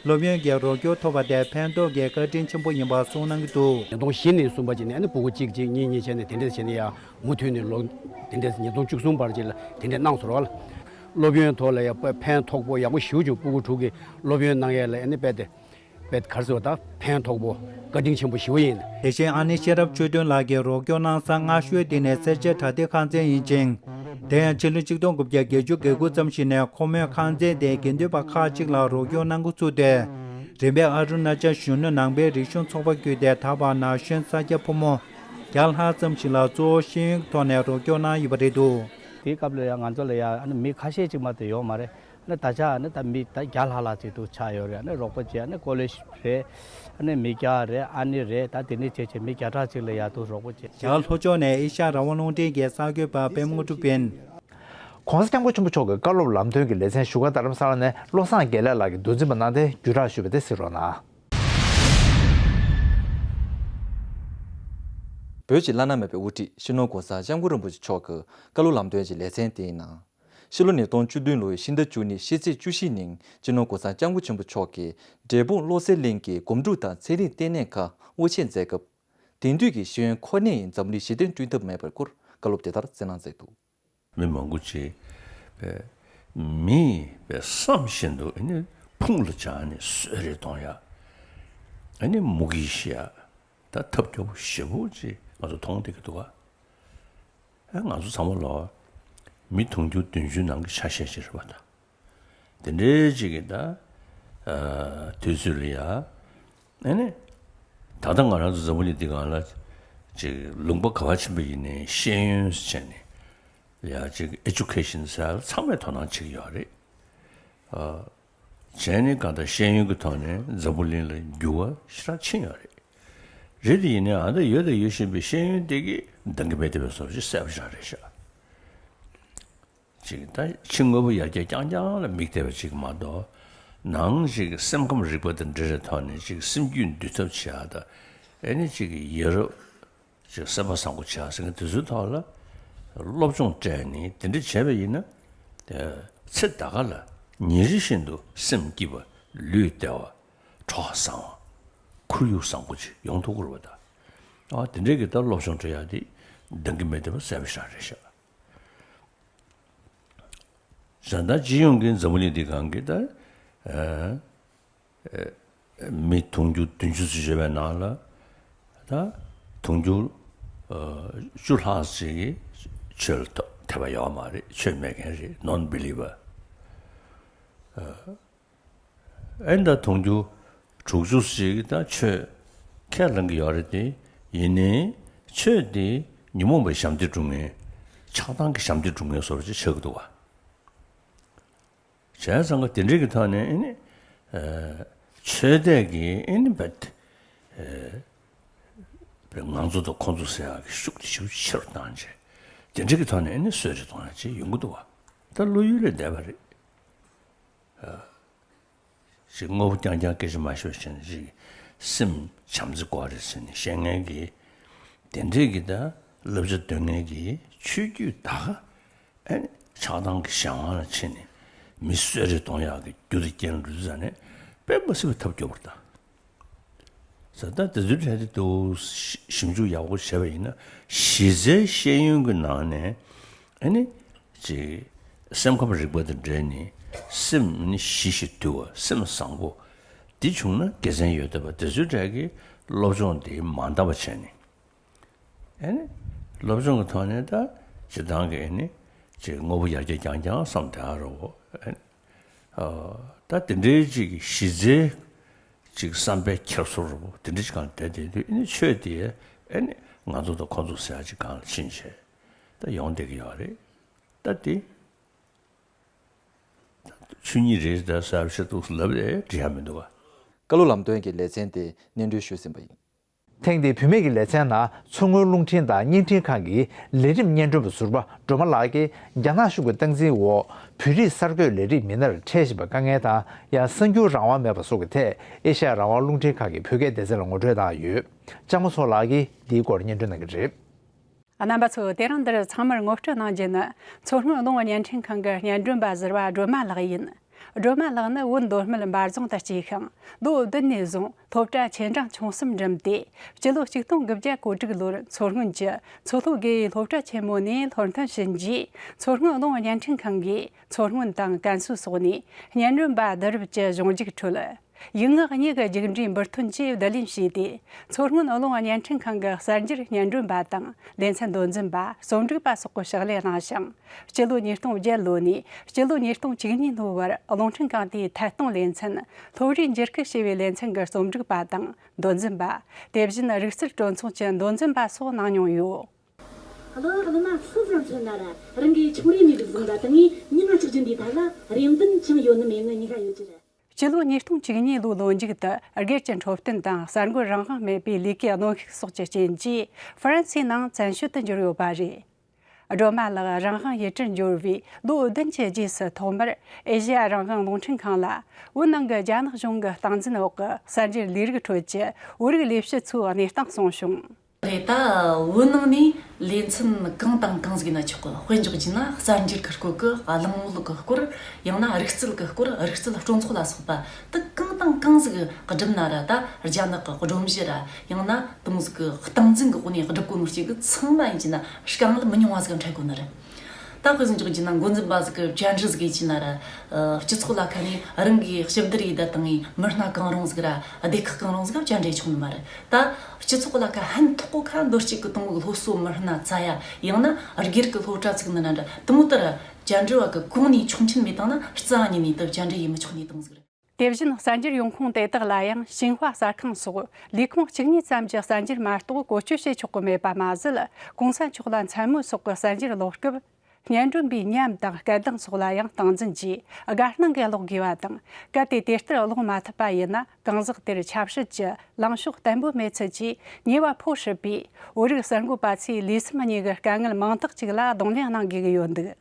སློབ་ཡོན་གྱི་རོགས་སྐྱོར་ཐོབ་པ་དེ་ཕན་ཐོགས་ཀྱི་བཀའ་དྲིན་ཆེན་པོ་ཡིན་པ་གསུངས་གནང་གི་འདུག་ཉིས་སྟོང་བཞི་ནས་གསུམ་པ་ཅིག་ནས་ཨ་ནི་སྤུ་གུ་གཅིག་གཅིག་གཉིས་གཉིས་བྱས་ནས་དེ་འདྲས་བྱས་ནས་ཡང་མུ་མཐུད་ནས་ལོ་དེ་འདྲས་ཉིས་སྟོང་བཅུ་གསུམ་བར་ཅིག་ལ་དེ་འདྲས་གནང་སོང་བ་ལ། སློབ་ཡོན་ཐོག་ལ་ཡང་དཔེ་ཕན་ཐོགས་པོ་ཡག་པོ་ཞེ་པོ་བྱུང་། སྤུ་གུ་དྲུག་གི་སློབ་ཡོན་གནང་ཡས་ལ་ཨ་ནི་དཔེ་དེ་དཔེ་ག་རེ་ཟེར་བ་ད་ཕན་ཐོགས་པོ་བཀའ་དྲིན་ཆེན་པོ་ཞེ་པོ་ཡིན། དེ་བཞིན་ཨ་ནེ་ཤེས་རབ་ཆོས་སྒྲོན་ལགས་ཀྱིས་རོགས་སྐྱོར་གནང་ས་སྔ་ཤོས་དེ་ནི་སེར་བྱེས་བྲ་ཏི་ཁང་ཚན་ཡིན་ཅིང་། དེ་ཡང་ཕྱི་ལོ་ཆིག་སྟོང་དགུ་བརྒྱ་བརྒྱད་ཅུ་གྱ་དགུ་ཙམ་ཞིག་ནས་ཁོ་མོས་ཁང་ཚན་དེའི་དགེ་འདུན་པ་ཁག་ཅིག་ལ་རོགས་སྐྱོར་གནང་འགོ་ཚུགས་ཏེ། རིམ་པས་ཨ་རུ་ན་ཅལ་གཞོན་ནུ་ནང་པའི་རིག་གཞུང་ཚོགས་པ་བརྒྱུད་དེ་ད་བར་ན་གཞོན་ས་སྐྱ་ཕོ་མོ་བརྒྱ་ལྷག་ཙམ་ཞིག་ལ་གཙོ་བོ་ཤེས་ཡོན་གྱི་ཐོག་ནས་རོགས་སྐྱོར་གནང་ཡོད་པ་རེད་འདུག་དེའི་སྐབས་ལ་ཡང་ང་ཚོ་ལ་ཡང་ཨ་ནི་མི་ཁ་ཤས་ཅིག་མ་གཏོགས་ཡོད་མ་རེད། ཨ་ནི་ད་ཆ་ཨ་ནི་ད་མི་ད་བརྒྱ་ལྷག་ལྷག་ཅིག་ཏུ་ཆགས་ཡོད་རེད། ཨ་ནི་རོགས་པ་བྱས། ཨ་ནི་ཀོ་ལེ་ཇི་རེད། ཨ་ནི་མི་སྐྱ་རེད། ཨ་ནི་རེད། ད་དེ་ནས་བྱས་བྱས་མི་བརྒྱ་ཕྲག་ཅིག་ལ་ཡར་དུ་རོགས་པ་བྱས། རྒྱ་གར་ལྷོ་ཕྱོགས་ནས་ཨེ་ཤ་ཡ་རང་དབང་རླུང་འཕྲིན་གྱི་གསར་འགོད་པ་པད་མ་དངོས་གྲུབ་ཡིན། ༸གོང་ས་༸སྐྱབས་མགོན་ཆེན་པོ་མཆོག་གི་བཀའ་སློབ་ལམ་སྟོན་གྱི་ལེ་ཚན་བཞུགས་སྒར་རྡ་རམ་ས་ལ་ནས་བློ་བཟང་དགེ་ལེགས་ལགས་ཀྱིས་མདོ་འཛིན་པ་གནང་སྟེ་བརྒྱུད་བསྒྲགས་ཞུས་པ་དེ་གཟིགས་རོགས་གནང་། བོད་ཀྱི་བླ་ན་མེད་པའི་དབུ་ཁྲིད་སྤྱི་ནོར་༸གོང་ས་༸སྐྱབས་མགོན་རིན་པོ་ཆེ་མཆོག་གི་བཀའ་སློབ་ལམ་སྟོན་གྱི་ལེ་ཚན་དེའི་ནང་། ཕྱི་ལོ་ཉིས་སྟོང་བཅུ་བདུན་ལོའི་ཕྱི་ཟླ་བཅུ་གཉིས་ཕྱི་ཚེས་བཅུ་བཞི་ཉིན་སྤྱི་ནོར་༸གོང་ས་༸སྐྱབས་མགོན་ཆེན་པོ་མཆོག་གིས་འབྲས་སྤུངས་བློ་གསལ་གླིང་གི་སྒོམ་སྒྲུབ་དང་ཚན་རིག་ལྟེ་གནས་ཁག་དབུ་འབྱེད་མཛད་སྐབས། དེང་དུས་ཀྱི་ཤེས་ཡོན་ཁོ་ནས་འཛམ་གླིང་ཞི་བདེ་བསྐྲུན་ཐབས་མེད་པའི་སྐོར་བཀའ་སློབ་དེ་ལྟར་སྩལ་གནང་མཛད་འདུག་མི་མང་པོ་ཅིག་པས་མི་པས་བསམ་བཞིན་དུ་ཨ་ནི་ཕུང་ལ་བྱ་ནས་གསོད་རེས་གཏོང་ཡ། ཨ་ནི་མུ་གེ་ཤི་ཡ། ད་ཐབས་སྐྱོ་པོ་ཞེ་པོ་ཅིག་ང་ཚོ་མཐོང་བསྡད་ཀྱི་འདུག་ག་ཨ་ང་ཚོ་ཚང་མ་ལོ་མི་དུང་ཕྱུར་བདུན་ཅུ་ནང་གི་ཆ་ཤས་ཅིག་རེད་པ་ད། དེ་འདྲའི་ཅིག་གི་ད་དུས་ཚོད་ལ་ཡ། ཨ་ནི། ད་ལྟ་ང་རང་ཚོ་འཛམ་བུ་གླིང་འདི་སྒང་ལ། ཅིག་ལུང་པ་ག་བ་ཕྱིན་པ་ཡིན་ནའི་ཤེས་ཡོན་ཟེར་ནས་ཡ་ཅིག་ཨེ་ཌུ་ཁེ་ཤན་ཟེར་ལ་ཚང་མས་དོ་སྣང་བྱེད་ཀྱི་ཡོད་རེད། བྱས་ནས་གང་ལྟར་ཤེས་ཡོན་གྱི་ཐོག་ནས་འཛམ་བུ་གླིང་ལ་འགྱུར་བ་ཞེ་དྲག་ཕྱིན་ཡོད་རེད། རེད་དེ་ཡིན་ནའི་ཨ་ད་ཡོད་དང་ཡོད་བཞིན་པའི་ཤེས་ཡོན་དེ་གིས་འདང་གི་མེད་བསྡད་པའི་བཟོ་ཞིག་གསལ་པོ་ཞིག་རེད་ཤག་ཅིག་ད་ཕྱི་དངོས་པོ་ཡར་རྒྱས་རྐྱང་རྐྱང་ལ་དམིགས་བསྡད་པ་ཅིག་མ་གཏོགས། ནང་ཅིག་སེམས་ཁམས་རིག་པ་དང་འབྲེལ་བའི་ཐོག་ནས་ཅིག་སེམས་རྒྱུད་འདུལ་ཐབས་བྱེད་ཡག་དང་། ཨེ་ནི་ཅིག་ཡ་རབས་ཅིག་སེམས་པ་བཟང་པོ་བྱེད་ཡག་ཟེར་མཁན་དེ་ཚོའི་ཐོག་ལ་སློབ་སྦྱོང་སྤྲད་ནས་དེ་འདྲ་བྱས་པ་ཡིན་ན། ཚེ་འདི་ག་ལ་ཉིན་རེ་བཞིན་དུ་སེམས་སྐྱིད་པ། ལུས་བདེ་བ། གྲོགས་བཟང་བ། ཁོར་ཡུག་བཟང་པོ་ཅིག་ཡོང་ཐུབ་ཀྱི་རེད་པ་ད། ཨ་དེ་འདྲའི་གི་ད་སློབ་སྦྱོང་སྤྲད་ཡག་དེ་འདང་གི་མེད་བསྡད་པ་གསལ་པོ་ཞིག་རེད་ཤག་བྱས་ཙང་སྤྱི་ཡོངས་ཀྱི་འཛམ་བུ་གླིང་འདི་སྒང་གི་ད་ཨ་ཨ་མི་དུང་ཕྱུར་བདུན་ཅུ་ཙམ་ཡོད་པའི་ནང་ལ་ད་དུང་ཕྱུར་ཨ་བཅུ་ལྷག་ཅིག་གིས་ཆོས་ལ་དད་པ་ཡོད་མ་རེད། ཆོས་མེད་མཁན་རེད། ནོན་བི་ལི་ཝར། ཨེ་ད་དུང་ཕྱུར་དྲུག་ཅུ་ཞིག་ད་ཆོས་ཁས་བླངས་ཀྱི་ཡོད་རེད་དེ། ཡིན་ནའི་ཆོས་དེ་ཉོན་མོངས་པའི་ཞབས་འདེགས་སྒྲུབ་མཁན། ཆགས་སྡང་གི་ཞབས་འདེགས་སྒྲུབ་མཁན་བཟོ་འདྲ་ཅིག་ཆགས་ཀྱི་འདུག་བ། བྱས་ཙང་ཀ་དེ་འདྲའི་གི་ཐོག་ནས་ཨེ་ནི་ཨ་ཆོས་དད་ཀྱིས་ཨེ་ནི་བེད་ཨ་བེད་ང་ཚོ་དང་ཁོང་ཚོ་ཟེར་ཡག་གི་ཤུགས་དེ་ཞེ་པོ་ཆེ་རུ་བཏང་བྱས། དེ་འདྲའི་གི་ཐོག་ནས་ཨེ་ནི་གསོད་རེས་གཏོང་ཡག་ཅིག་ཡོང་གི་འདུག་བ། ད་བློ་ཡུལ་ལས་འདས་པ་རེད། ཅིག་དངོས་པོ་རྐྱང་རྐྱང་སྐད་ཆ་མ་ཤོད་བྱས་ནས་ཅིག་སེམས་བྱམས་བརྩེ་དགོས་རེད་ཟེར་ནས་བཤད་མཁན་གྱི་དེ་འདྲས་ཀྱི་ད་བསླབ་བྱ་སྟོན་མཁན་གྱི་ཆོས་བརྒྱུད་ད་ག་ཨེ་ནི་ཆགས་སྡང་གི་གཞན་དབང་ལ་ཕྱིན་ནས་མི་གསོད་རེས་གཏོང་ཡག་གི་རྒྱུ་དང་རྐྱེན་འགྲོ་དུས་ཙ་ནས་དཔེ་མི་སྲིད་པའི་ཐབས་སྐྱོ་པོ་རེད་ད། ས་ད་དེ་ཚོའི་གྲས་དེ་དུ་ཞིབ་འཇུག་ཡག་པོ་བྱས་པ་ཡིན་ན་གཞི་རྩའི་ཤེས་ཡོན་གྱི་ནང་ནས་ཨེ་ནི། ཅིག་སེམས་ཁམས་རིག་པ་དང་འབྲེལ་ནས་སེམས་ནི་ཞི་ཞིང་དུལ་བ། སེམས་བཟང་པོ། འདི་བྱུང་ན་དགེ་མཚན་ཡོད་བསྡད་པ་དེ་ཚོའི་གྲས་ཀྱི་སློབ་སྦྱོང་འདི་མ་འདང་བ་བྱས་ནས། ཨེ་ནི། སློབ་སྦྱོང་གི་ཐོག་ནས་ད་སྤྱིར་བཏང་གི་ཨེ་ནི། ཅིག་དངོས་པོ་ཡར་རྒྱས་རྐྱང་རྐྱང་བསམ་བསྡད་ཡག་རོ། ཨེ་ནི། ཨ་ད་དེ་འདྲའི་ཅིག་གཞི་རྩའི་ཅིག་བསམ་པའི་འཁྱེར་སོ་རོ་དེ་འདྲ་ཅིག་གང་བསྡད་དེ་དུས་ཨེ་ནི་ཆོས་དེ་ཨེ་ནི་ང་ཚོ་དང་ཁོང་ཚོ་ཟེར་ཡག་ཅིག་སྒང་ལ་ཕྱིན་བྱས། ད་ཡོང་བསྡད་ཀྱི་ཡོད་རེད། ད་དེ་ཆོས་ཉིད་རེད་ད་ཟེར་བཤད་འདུག་ལབ་རེད་འགྲིག་ཡ་མི་འདུག་ག། བཀའ་སློབ་ལམ་སྟོན་གྱི་ལེ་ཚན་དེ་སྙན་སྒྲོན་ཞུས་ཟིན་པ་ཡིན། ཐེངས་འདིའི་བུད་མེད་ཀྱི་ལེ་ཚན་ནང་མཚོ་སྔོན་རླུང་འཕྲིན་དང་བརྙན་འཕྲིན་ཁང་གི་ལས་རིམ་སྙན་སྒྲོན་པ་ཟུར་པ་སྒྲོལ་མ་ལགས་ཀྱིས་རྒྱ་ནག་གཞུང་གི་སྟངས་འཛིན་འོག་བོད་རིགས་གསར་འགོད་ལས་རིགས་མི་སྣར་འཕྲད་བཞིན་པའི་དཀའ་ངལ་དང་། ཡང་གསར་འགྱུར་རང་དབང་མེད་པ་སོགས་ཀྱི་ཐད་ཨེ་ཤ་ཡ་རང་དབང་རླུང་འཕྲིན་ཁང་གི་བོད་སྐད་སྡེ་ཚན་ལ་ངོ་སྤྲོད་གནང་ཡོད། ལྕམ་མོ་མཚོ་ལགས་ཀྱིས་འདིའི་སྐོར་སྙན་སྒྲོན་གནང་གི་རེད། རྣམ་པ་ཚོ། དེ་རིང་འདིར་ཚང་མར་ངོ་སྤྲོད་གནང་རྒྱུ་ནི། མཚོ་སྔོན་རླུང་བརྙན་འཕྲིན་ཁང་གི་སྙན་སྒྲོན་པ་ཟུར་པ་སྒྲོལ་མ་ལགས་ཡིན། སྒྲོལ་མ་ལགས་ནི་བོད་མདོ་སྨད་འབའ་རྫོང་དུ་སྐྱེས་ཤིང་། ལོ་བདུན་ནས་བཟུང་སློབ་གྲྭ་ཆེ་འབྲིང་ཆུང་གསུམ་འགྲིམས་ཏེ། སྤྱི་ལོ་ཆིག་སྟོང་དགུ་བརྒྱ་གོ་དྲུག་ལོར་མཚོ་སྔོན་གྱི་མཚོ་ལྷོ་དགེ་ཡི་སློབ་གྲྭ་ཆེན་མོ་ནས་སློབ་ཐོན་ཕྱིན་རྗེས། མཚོ་སྔོན་རླུང་བརྙན་འཕྲིན་ཁང་གིས་མཚོ་སྔོན་དང་ཀན་སུའུ་སོགས་ནས་སྙན་སྒྲོན་པ་བསྡུ་རུབ་ཀྱི་གཞུང་རྒྱུགས་ཁྲོད། ཡིག་ངག་གཉིས་ཀྱི་རྒྱུགས་འབྲས་འབུར་ཐོན་གྱིས་བསྡུ་ལེན་བྱས་ཏེ། མཚོ་སྔོན་རླུང་བརྙན་འཕྲིན་ཁང་གི་གསར་འགྱུར་སྙན་སྒྲོན་པ་དང་ལེ་ཚན་མདོ་འཛིན་པ། རྩོམ་སྒྲིག་པ་སོགས་ཀྱི་ཕྱག་ལས་གནང་ཞིང་། སྤྱི་ལོ་ཉིས་སྟོང་བརྒྱད་ལོ་ནས་སྤྱི་ལོ་ཉིས་སྟོང་བཅུ་གཉིས་ལོའི་བར་རླུང་འཕྲིན་ཁང་དེའི་ཐད་གཏོང་ལེ་ཚན་སློབ་རའི་འགྱུར་ཁུག་ཞེས་པའི་ལེ་ཚན་གྱི་རྩོམ་སྒྲིག་པ་དང་མདོ་འཛིན་པ། དེ་བཞིན་རིག་རྩལ་སྤྲོ་ཚོགས་ཀྱི་མདོ་འཛིན་པ་སོགས་གནང་མྱོང་ཡོད། གླུ་གླུ་མ་སུ་ཙམ་མཚོན་ན་ར་རང་གི་ཆུང་རིག་ནས་བཟུང་བ་དང་ངའི་ཉི་མ་གཅིག་རྒྱུན་འདིའི་ཐད་ལ་རེ་འདུན་ཅང་ཡོད་ནི་མེད་ནི་གཉིས་ཀ་ཡོད་ཀྱི་རེད། སྤྱི་ལོ་ཉིས་སྟོང་བཅུ་གཉིས་ལོའི་ལོ་མཇུག་ཏུ་སྒེར་གྱི་འཕྲོད་བསྟེན་དང་གསར་འགོད་རང་དབང་མེད་པའི་ལས་ཀའི་གནོན་ཤུགས་སོགས་ཀྱི་རྐྱེན་གྱིས་ཧྥ་རན་སིའི་ནང་བཙན་བྱོལ་དུ་འབྱོར་ཡོད་པ་རེད། སྒྲོལ་མ་ལགས་རང་དབང་ཡུལ་གྲུར་འབྱོར་བའི་ལོ་བདུན་གྱི་རྗེས་སུ་ཐོག་མར་ཨེ་ཤེ་ཡ་རང་དབང་རླུང་འཕྲིན་ཁང་ལ་བོད་ནང་གི་རྒྱ་ནག་གཞུང་གི་སྟངས་འཛིན་འོག་གི་གསར་འགྱུར་ལས་རིགས་ཁྲོད་ཀྱི་བོད་རིགས་ལས་བྱེད་ཚོའི་གནས་སྟངས་གསུངས་བྱུང་། རེད། ད་བོད་ནང་ནས་ལེ་ཚན་གང་དང་གང་ཟིག་ཡིན་ན་ཆོག་གི། དཔེ་འཇོག་རྒྱུ་ན་གསར་འགྱུར་གྱི་སྐོར་གི། གླེང་མོལ་གྱི་སྐོར། ཡང་ན་རིག་རྩལ་གྱི་སྐོར། རིག་རྩལ་སྤྲོ་ཚོགས་ལ་སོགས་པ་དེ་གང་དང་གང་ཟིག་བསྒྲུབས་ན་ར། ད་རྒྱ་ནག་གི་སྒྲོམ་གཞི་ར་ཡང་ན་དེ་མོ་ཟིག་གི་སྟངས་འཛིན་གྱི་སྒོ་ནས་བསྒྲུབ་དགོས་ནོ་གཅིག་གི་ཚང་མ་ཡིན་གྱི་ན་དཀའ་ངལ་མི་ཉུང་བ་ཟིག་འཕྲད་དགོས་ནི་རེད། ད་དཔེ་ཟིག་འཇོག་རྒྱུ་ན་འགོ་འཛིན་པ་ཟིག་གི་བཅར་འདྲི་ཟིག་ཡིན་གྱི་ན་ར། སྤྱི་ཚོགས་ལ་ཁ་ནས་རང་གིས་ཞིབ་བསྡུར་ཡས་ད་བཏང་ངས་མི་སྣ་གང་རུང་ཟིག་ར་སྡེ་ཁག་གང་རུང་ཟིག་ག་བཅར་འདྲི་ཆོག་ནི་མ་རེད། ད་སྤྱི་ཚོགས་ལ་ཁ་ཕན་ཐོགས་གོ་ཁ་མདོ་གཅིག་གི་དང་པོ་སློབ་གསོ་མི་སྣ་བཙལ་ཡ། ཡང་ན་སྒེར་གྱི་སློབ་གྲྭ་ཚུགས་ནི་ན་འདྲ་དེ་མོ་ལྟར་བཅར་འདྲི་བ་གི་གོང་ནས་ཆོག་མཆན་མེད་བཏང་ན་རྩ་བ་ཉིད་ནས་ད་བཅར་འདྲི་ཡེ་མི་ཆོག་ནི་དང་ཟིག་རེད། དེ་བཞིན་གསར་འགྱུར་ཡོང་ཁུངས་དེ་དག་ལ་ཡང་ཞིན་ཧྭ་གསར་ཁང་སོགས་ལས་ཁུངས་གཅིག་གཉིས་ཙམ་གྱི་གསར་འགྱུར་མ་གཏོགས་བཀོལ་སྤྱོད་བྱེད་ཆོག་གི་མེད་པ་མ་ཟད། གོང་ས་མཆོག་ལ་མཚན་སྨོད་སོགས་ཀྱི་གསར་འགྱུར་ཀློག་སྐབས། སྙན་སྒྲོན་པའི་ཉམས་དང་སྐད་གདངས་སོགས་ལ་ཡང་སྟངས་འཛིན་གྱིས་དགའ་སྣང་གིས་ཀློག་དགོས་པ་དང་། གལ་ཏེ་དེ་ལྟར་ཀློག་མ་ཐུབ་པ་ཡིན་ན། གང་ཟག་དེར་ཆབ་སྲིད་ཀྱི་ལངས་ཕྱོགས་བརྟན་པོ་མེད་ཚུལ་གྱི་ཉེས་པ་ཕོག་སྲིད་པས། བོད་རིགས་གསར་འགོད་པ་ཚོས་ལུས་སེམས་གཉིས་ཀྱི་དཀའ་ངལ་མང་དག་ཅིག་ལ་གདོང་ལེན་གནང་དགོས་ཀྱི་ཡོད་འདུག།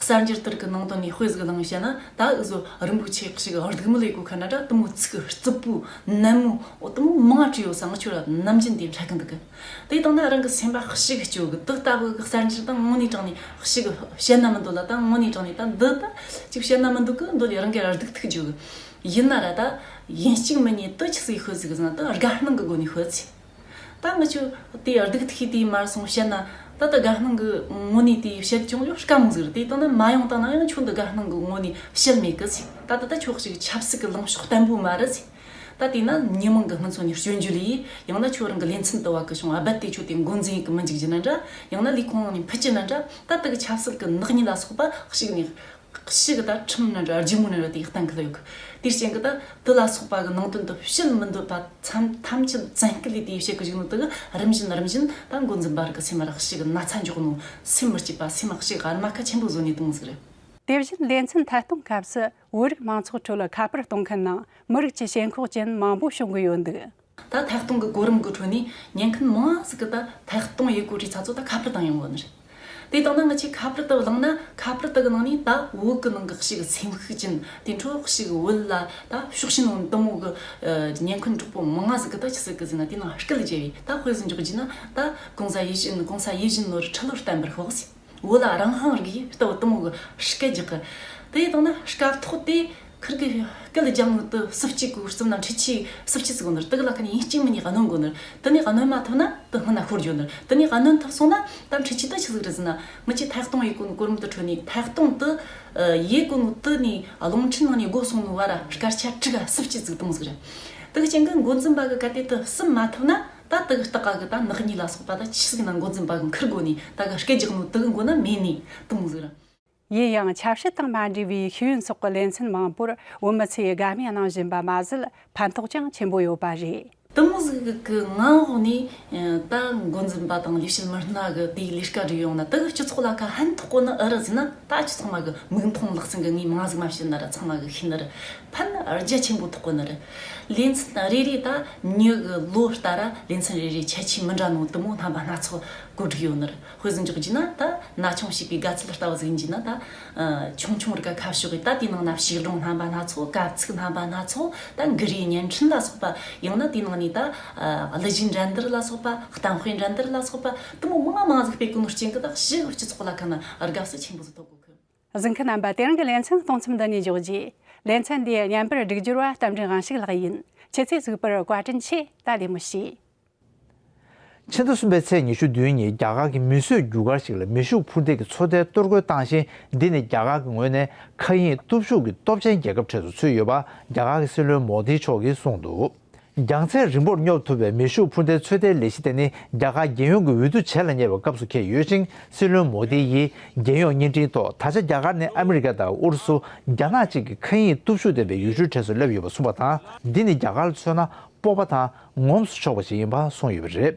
གསར་འགྱུར་དེ་གི་ནང་དོན་ནས་དཔེ་ཟིག་བླངས་བཤད་ན། ད་འུ་ཟོ་རིན་པོ་ཆེ་ཞིག་སྡུག་མི་ལས་གོ་ཁ་ན་འདྲ། དེ་མོ་ཚིག་རྩུབ་པོ་ནན་མོ་འོ་དེ་མོ་མང་བྲིས་ཡོད་ས། ང་ཁྱོད་ར་ནམ་རྒྱུན་དེ་འཕྲད་གི་འདུག་གི། དེ་དང་ན་རང་གི་སེམས་པ་ཞིག་སྐྱོ་གི། དེ་ལྟ་བུ་གི་གསར་འགྱུར་དང་དངོས་གནས་དྲང་ནས་ཞིག་བཤད་ན་མི་འདོད་ལ། ད་དངོས་གནས་དྲང་ནས་ད་འདི་ད་ཅིག་བཤད་ན་མི་འདོད་གི། འདོད་ལས་རང་གི་ར་སྡུག་ཐུག་འཇུག་གི། ཡིན་ན་ར་ད་ཡིན་གཅིག་མིན་གཉིས་དེ་ཆི་ཟིག་ཤོད་ཟིག་ཟེར་ན། ད་དགའ་སྣང་གི་སྒོ་ནས་ཤོད་ཟིག། ད་ང་ཆོ་དེ་སྡུག་ཐུག་དེ་མར་སོང་བཤད་ན། ད་ད་དགའ་སྣང་གི་ངོ་ནས་དེ་བཤད་ཀྱང་ཡོད་དཀའ་མོ་ཟིག་རེད། དེ་དང་ན་མ་ཡོང་དང་ན་ཡང་ཁྱོད་འདི་དགའ་སྣང་གི་ངོ་ནས་བཤད་མེད་གི་ཟིག། ད་ད་ད་ཁྱོད་ཞིག་ཆབ་སྲིད་ཀྱི་ལངས་ཕྱོགས་བརྟན་པོ་མ་རེད་ཟིག། ད་དེ་ན་མི་མང་གི་སྔོན་ཚོ་ནས་སྐྱོན་བརྗོད་ལས། ཡང་ན་ཁྱོད་རང་གི་ལེ་ཚན་དུ་བ་གི་བྱུང་བ་རྦད་དེ་ཁྱོད་དེ་འགོ་འཛིན་གི་མི་འཇུག་རྒྱུ་ན་འདྲ། ཡང་ན་ལས་ཁུངས་ནས་ཕུད་རྒྱུ་ན་འདྲ། ད་དེ་གི་ཆབ་སྲིད་ཀྱི་ནག་ཉེས་ལ་སོགས་པ་ཞིག་ནས། ཞིག་ད་ཁྲིམས་ནི་འདྲ་རྒྱུ་མོ་ནི་ར་དེ་གཏན་འཁེལ་ཡོད་གི། དེའི་རྐྱེན་གི་ད་དེ་ལ་སོགས་པ་གི་ནང་དོན་དུ་བཤད་མི་འདོད་པ་མཚམས་ཐམས་ཅད་བཙན་སྐུལ་ལས་དེ་བཤད་གི་བཞག་ནོ་དེ་གི་རིམ་བཞིན་རིམ་བཞིན་ད་འགོ་འཛིན་པ་རིགས་གི་སེམས་ར་ཞིག་ན་ཚ་འཇོག་ནོ། སེམས་མི་སྐྱིད་པ། སེམས་ཞིག་རྨ་ཁ་ཆེན་པོ་བཟོ་ནས་གཏོང་ཟིག་རེད། དེ་བཞིན་ལེ་ཚན་ཐད་གཏོང་སྐབས་སུ་བོད་རིགས་མང་ཚོགས་ཁྲོད་ལ་ཁ་པར་གཏོང་མཁན་ནང་མི་རིགས་ཀྱི་ཞེན་ཁོག་ཅན་མང་པོ་བྱུང་གི་ཡོད་འདུག། ད་ཐད་གཏོང་གི་གོ་རིམ་གི་ཁྲོད་ནས་ཉན་མཁན་མང་ཟིག་གི་ད་ཐད་གཏོང་ཡེ་གོ་དུས་ཚ་ཚོ་ད་ཁ་པར་བཏང་ཡོང་གོ་ནི་རེད། དེ་དང་ན་ང་ཆོས་ཁ་པར་དུ་བླངས་ན། ཁ་པར་དུ་གི་ནང་ནས་ད་བོད་གི་ནང་གི་ཞིག་སེམས་ཤུགས་ཅན། དེ་འཕྲོ་ཞིག་བོད་ལ་ད་ཕྱོགས་ཞེན་འོང་དུ་མོ་གི་ཉན་མཁན་གྲོགས་པོ་མང་ང་ཟིག་གི་ད་ཆི་ཟིག་གི་ཟེར་ན། དེ་ནང་སྐད་རྒྱབ་བས་ད་དཔེ་ཟིག་འཇོག་རྒྱུ་ན། ད་གོང་ས་ཡིད་བཞིན་གོང་ས་ཡིད་བཞིན་ནོར་ཁྲི་ལོར་བརྟན་པར་ཤོག་ཟེར། བོད་ལ་རང་དབང་རིག་ཡིན་ལྟ་བུ་དུ་མོ་གི་སྐད་རྒྱག་གི། དེ་དང་ན་སྐབས་ཐོག་དེ་ཁིར་གི་སྐད་རྒྱག་ནོ་དུ་སུབ་སྐྱིད་གོ་རྩིབ་ན་འཕྲུལ་ཆས་སུབ་སྐྱིད་ཟིག་གོ་ནོར་དུ་གི་ལ་ཁ་ནས་ཡིན་གཅིག་མིན་གཉིས་གནོན་གོ་ནོར། དེ་ནས་གནོན་མ་ཐུབ་ན་དུ་སྔོན་ན་ཤོར་འགྱོ་ནོར། དེ་ནས་གནོན་ཐུབ་སོང་ན་ད་འཕྲུལ་ཆས་དུ་ཆི་ཟིག་རེད་ཟེར་ན། ང་ཆོས་ཐད་གཏོང་ཡེ་གོ་ནོ་གོ་རིམ་དུ་ཁྲོད་ནས་ཐད་གཏོང་དུ་ཡེ་གོ་ནོ་དུ་ནས་རླུང་འཕྲིན་ནང་ནས་གོ་སོང་ནོ་བར་སྐར་ཆ་དྲུག་ག་སུབ་སྐྱིད་ཟིག་གཏོང་ཟིག་རེད། དེ་གི་རྐྱེན་གི་འགོ་འཛིན་པ་གི་གལ་ཏེ་དུ་སུབ་མ་ཐུབ་ན། ད་དེ་གི་སྟག་ག་གི་ད་ནག་ཉེས་ལ་སོགས་པ་ད་ཆི་ཟིག་ན་འགོ་འཛིན་པ་གི་འཁུར་དགོ་ནི། ད་གི་སྐད་རྒྱག་ནོ་དེ་གི་མགོ་ན་མེད་ནི་དུ་མོ་ཟིག་ར། ཡིན་ཡང་ཆབ་སྲིད་དང་མ་འབྲེལ་བའི་ཤེས་ཡོན་སོགས་ཀྱི་ལེ་ཚན་མང་པོར་བོད་མི་ཚོས་དགའ་མོས་གནང་བཞིན་པ་མ་ཟད། ཕན་ཐོགས་ཀྱང་ཆེན་པོ་ཡོད་པ་རེད། དུ་མོ་ཟིག་གི་ངང་འོག་ནས་ད་འགོ་འཛིན་པ་དང་ལས་བྱེད་མི་སྣ་གི་དེའི་ལས་ཀ་བསྒྲུབས་ཡོང་ན། དེ་གི་སྤྱི་ཚོགས་ལ་ཁ་ཕན་ཐོགས་གོ་ནི་ཨེ་རེད་ཟེར་ན། ད་ཁྱེད་ཚང་མ་གི་མིག་མཐོང་ལག་ཟིན་གི་ངས་མང་ཟིག་མ་བཤད་ན་ར་ཚང་མ་གི་ཤེས་ནི་རེད། ཕན་རྒྱ་ཆེན་པོ་ཐོགས་གོ་ནི་རེད། ལེ་ཚན་རེ་རེ་ད་མྱི་གི་ལོ་ལྟར་ལེ་ཚན་རེ་རེ་ཁྱད་ཆོས་མི་འདྲ་ནོ་དུ་མོ་རྣམ་པ་སྣ་ཚོགས་གོ་སྒྲིག་ཡོད་ནི་རེད། དཔེ་ཟིག་འཇོག་རྒྱུ་ན་ད་ན་ཆུང་བྱིས་པའི་དགའ་ཚལ་ལྟ་བུ་ཟིག་ཡིན་རྒྱུ་ན། ད་ཆུང་ཆུང་རིགས་ཀ་ཁ་ཕྱོགས་གི་ད་དེའི་ནང་ན་བྱིས་སྒྲུང་རྣམ་པ་སྣ་ཚོགས། གབ་ཚིག་རྣམ་པ་སྣ་ཚོགས། ད་འགུལ་རིས་བརྙན་འཕྲིན་ལ་སོགས་པ། ཡང་ན་དེའི་ནང་ནས་ད་གླུ་གཞས་འགྲན་བསྡུར་ལ་སོགས་པ། གཏམ་དཔེ་འགྲན་བསྡུར་ལ་སོགས་པ་དུ་མོ་མང་མང་ཟིག་སྤེལ་གོ་ནོ་རྐྱེན་གི་ད་ཞི་གི་སྤྱི་ཚོགས་ལ་ཁ་ན་དགའ་བསུ་ཆེན་པོ་ཟིག་ཐོབ་གོ་གི། གཟིགས་མཁན་རྣམ་པ། དེ་རིང་གི་ལེ་ཚན་གཏོང་མཚམས་འདི་ནས་འཇོག་རྒྱུ། ལེ་ཚན་འདིའི་བརྙན་པར་སྒྲིག་སྦྱོར་བ་རྟ་མགྲིན་དབང་ཕྱུག་ལགས་ཡིན། ཁྱེད་ཚོས་གཟིགས་པར་བཀའ་དྲིན་ཆེ། ད་ལས་མོ་བྱེད། ཕྱི་ཟླ་གསུམ་པའི་ཚེས་ཉི་ཤུ་བདུན་ཉིན་རྒྱ་གར་གྱི་མིས་བཟོས་རྒྱུ་སྐར་ཞིག་ལ་མེ་ཤུགས་འཕུར་མདེལ་གྱི་མཚོན་ལྡན་གཏོར་རྒོལ་བཏང་ཞིང་། འདི་ནི་རྒྱ་གར་གྱི་ངོས་ནས་མཁའ་དབྱིངས་སྟོབས་ཤུགས་ཀྱི་སྟོབས་ཆེན་རྒྱལ་ཁབ་གྲས་སུ་ཚུད་ཡོད་པ་རྒྱ་གར་གྱི་སྲིད་བློན་མོ་དི་མཆོག་གིས་གསུངས་འདུག། རྒྱང་ཚད་རིང་པོར་སྙོབ་ཐུབ་པའི་མེ་ཤུགས་འཕུར་མདེལ་མཚོན་ལྡན་ལས་གཞི་དེ་ནི་རྒྱ་གར་རྒྱལ་ཡོངས་ཀྱི་འོས་བསྡུ་བྱེད་ལ་ཉེ་བའི་སྐབས་སུ་འཁེལ་ཡོད་ཅིང་། སྲིད་བློན་མོ་དི་ཡིས་རྒྱལ་ཡོངས་བརྙན་འཕྲིན་ཐོག་ད་ཆ་རྒྱ་གར་ནི་ཨ་མི་རི་ཀ་དང་ཨུ་རུ་སུ། རྒྱ་ནག་བཅས་ཀྱི་མཁའ་དབྱིངས་སྟོབས་ཤུགས་ལྡན་པའི་ཡུལ་གྲུའི་གྲས་སུ་སླེབས་ཡོད་པ་གསུངས་པ་དང་། འདི་ནི་རྒྱ་གར་ལ་མཚོན་ན་སྤོབས་པ་དང་ངོམས་སུ་ཆོག་པ་ཞིག་ཡིན་པ་གསུངས་ཡོད་པ་རེད།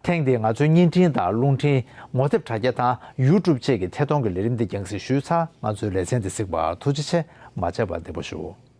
ཐེངས་འདིའི་ང་ཚོའི་བརྙན་འཕྲིན་དང་རླུང་འཕྲིན། ངོ་དེབ་དྲ་རྒྱ་དང་ཡུ་ཊུབ་བཅས་ཀྱི་ཐད་གཏོང་གི་ལས་རིམ་འདི་རྒྱང་སྲིང་ཞུས་ཚར། ང་ཚོའི་ལེ་ཚན་འདི་གཟིགས་པར་ཐུགས་རྗེ་ཆེ། མ་ཆད་པར་བདེ་པོ་བཞུགས།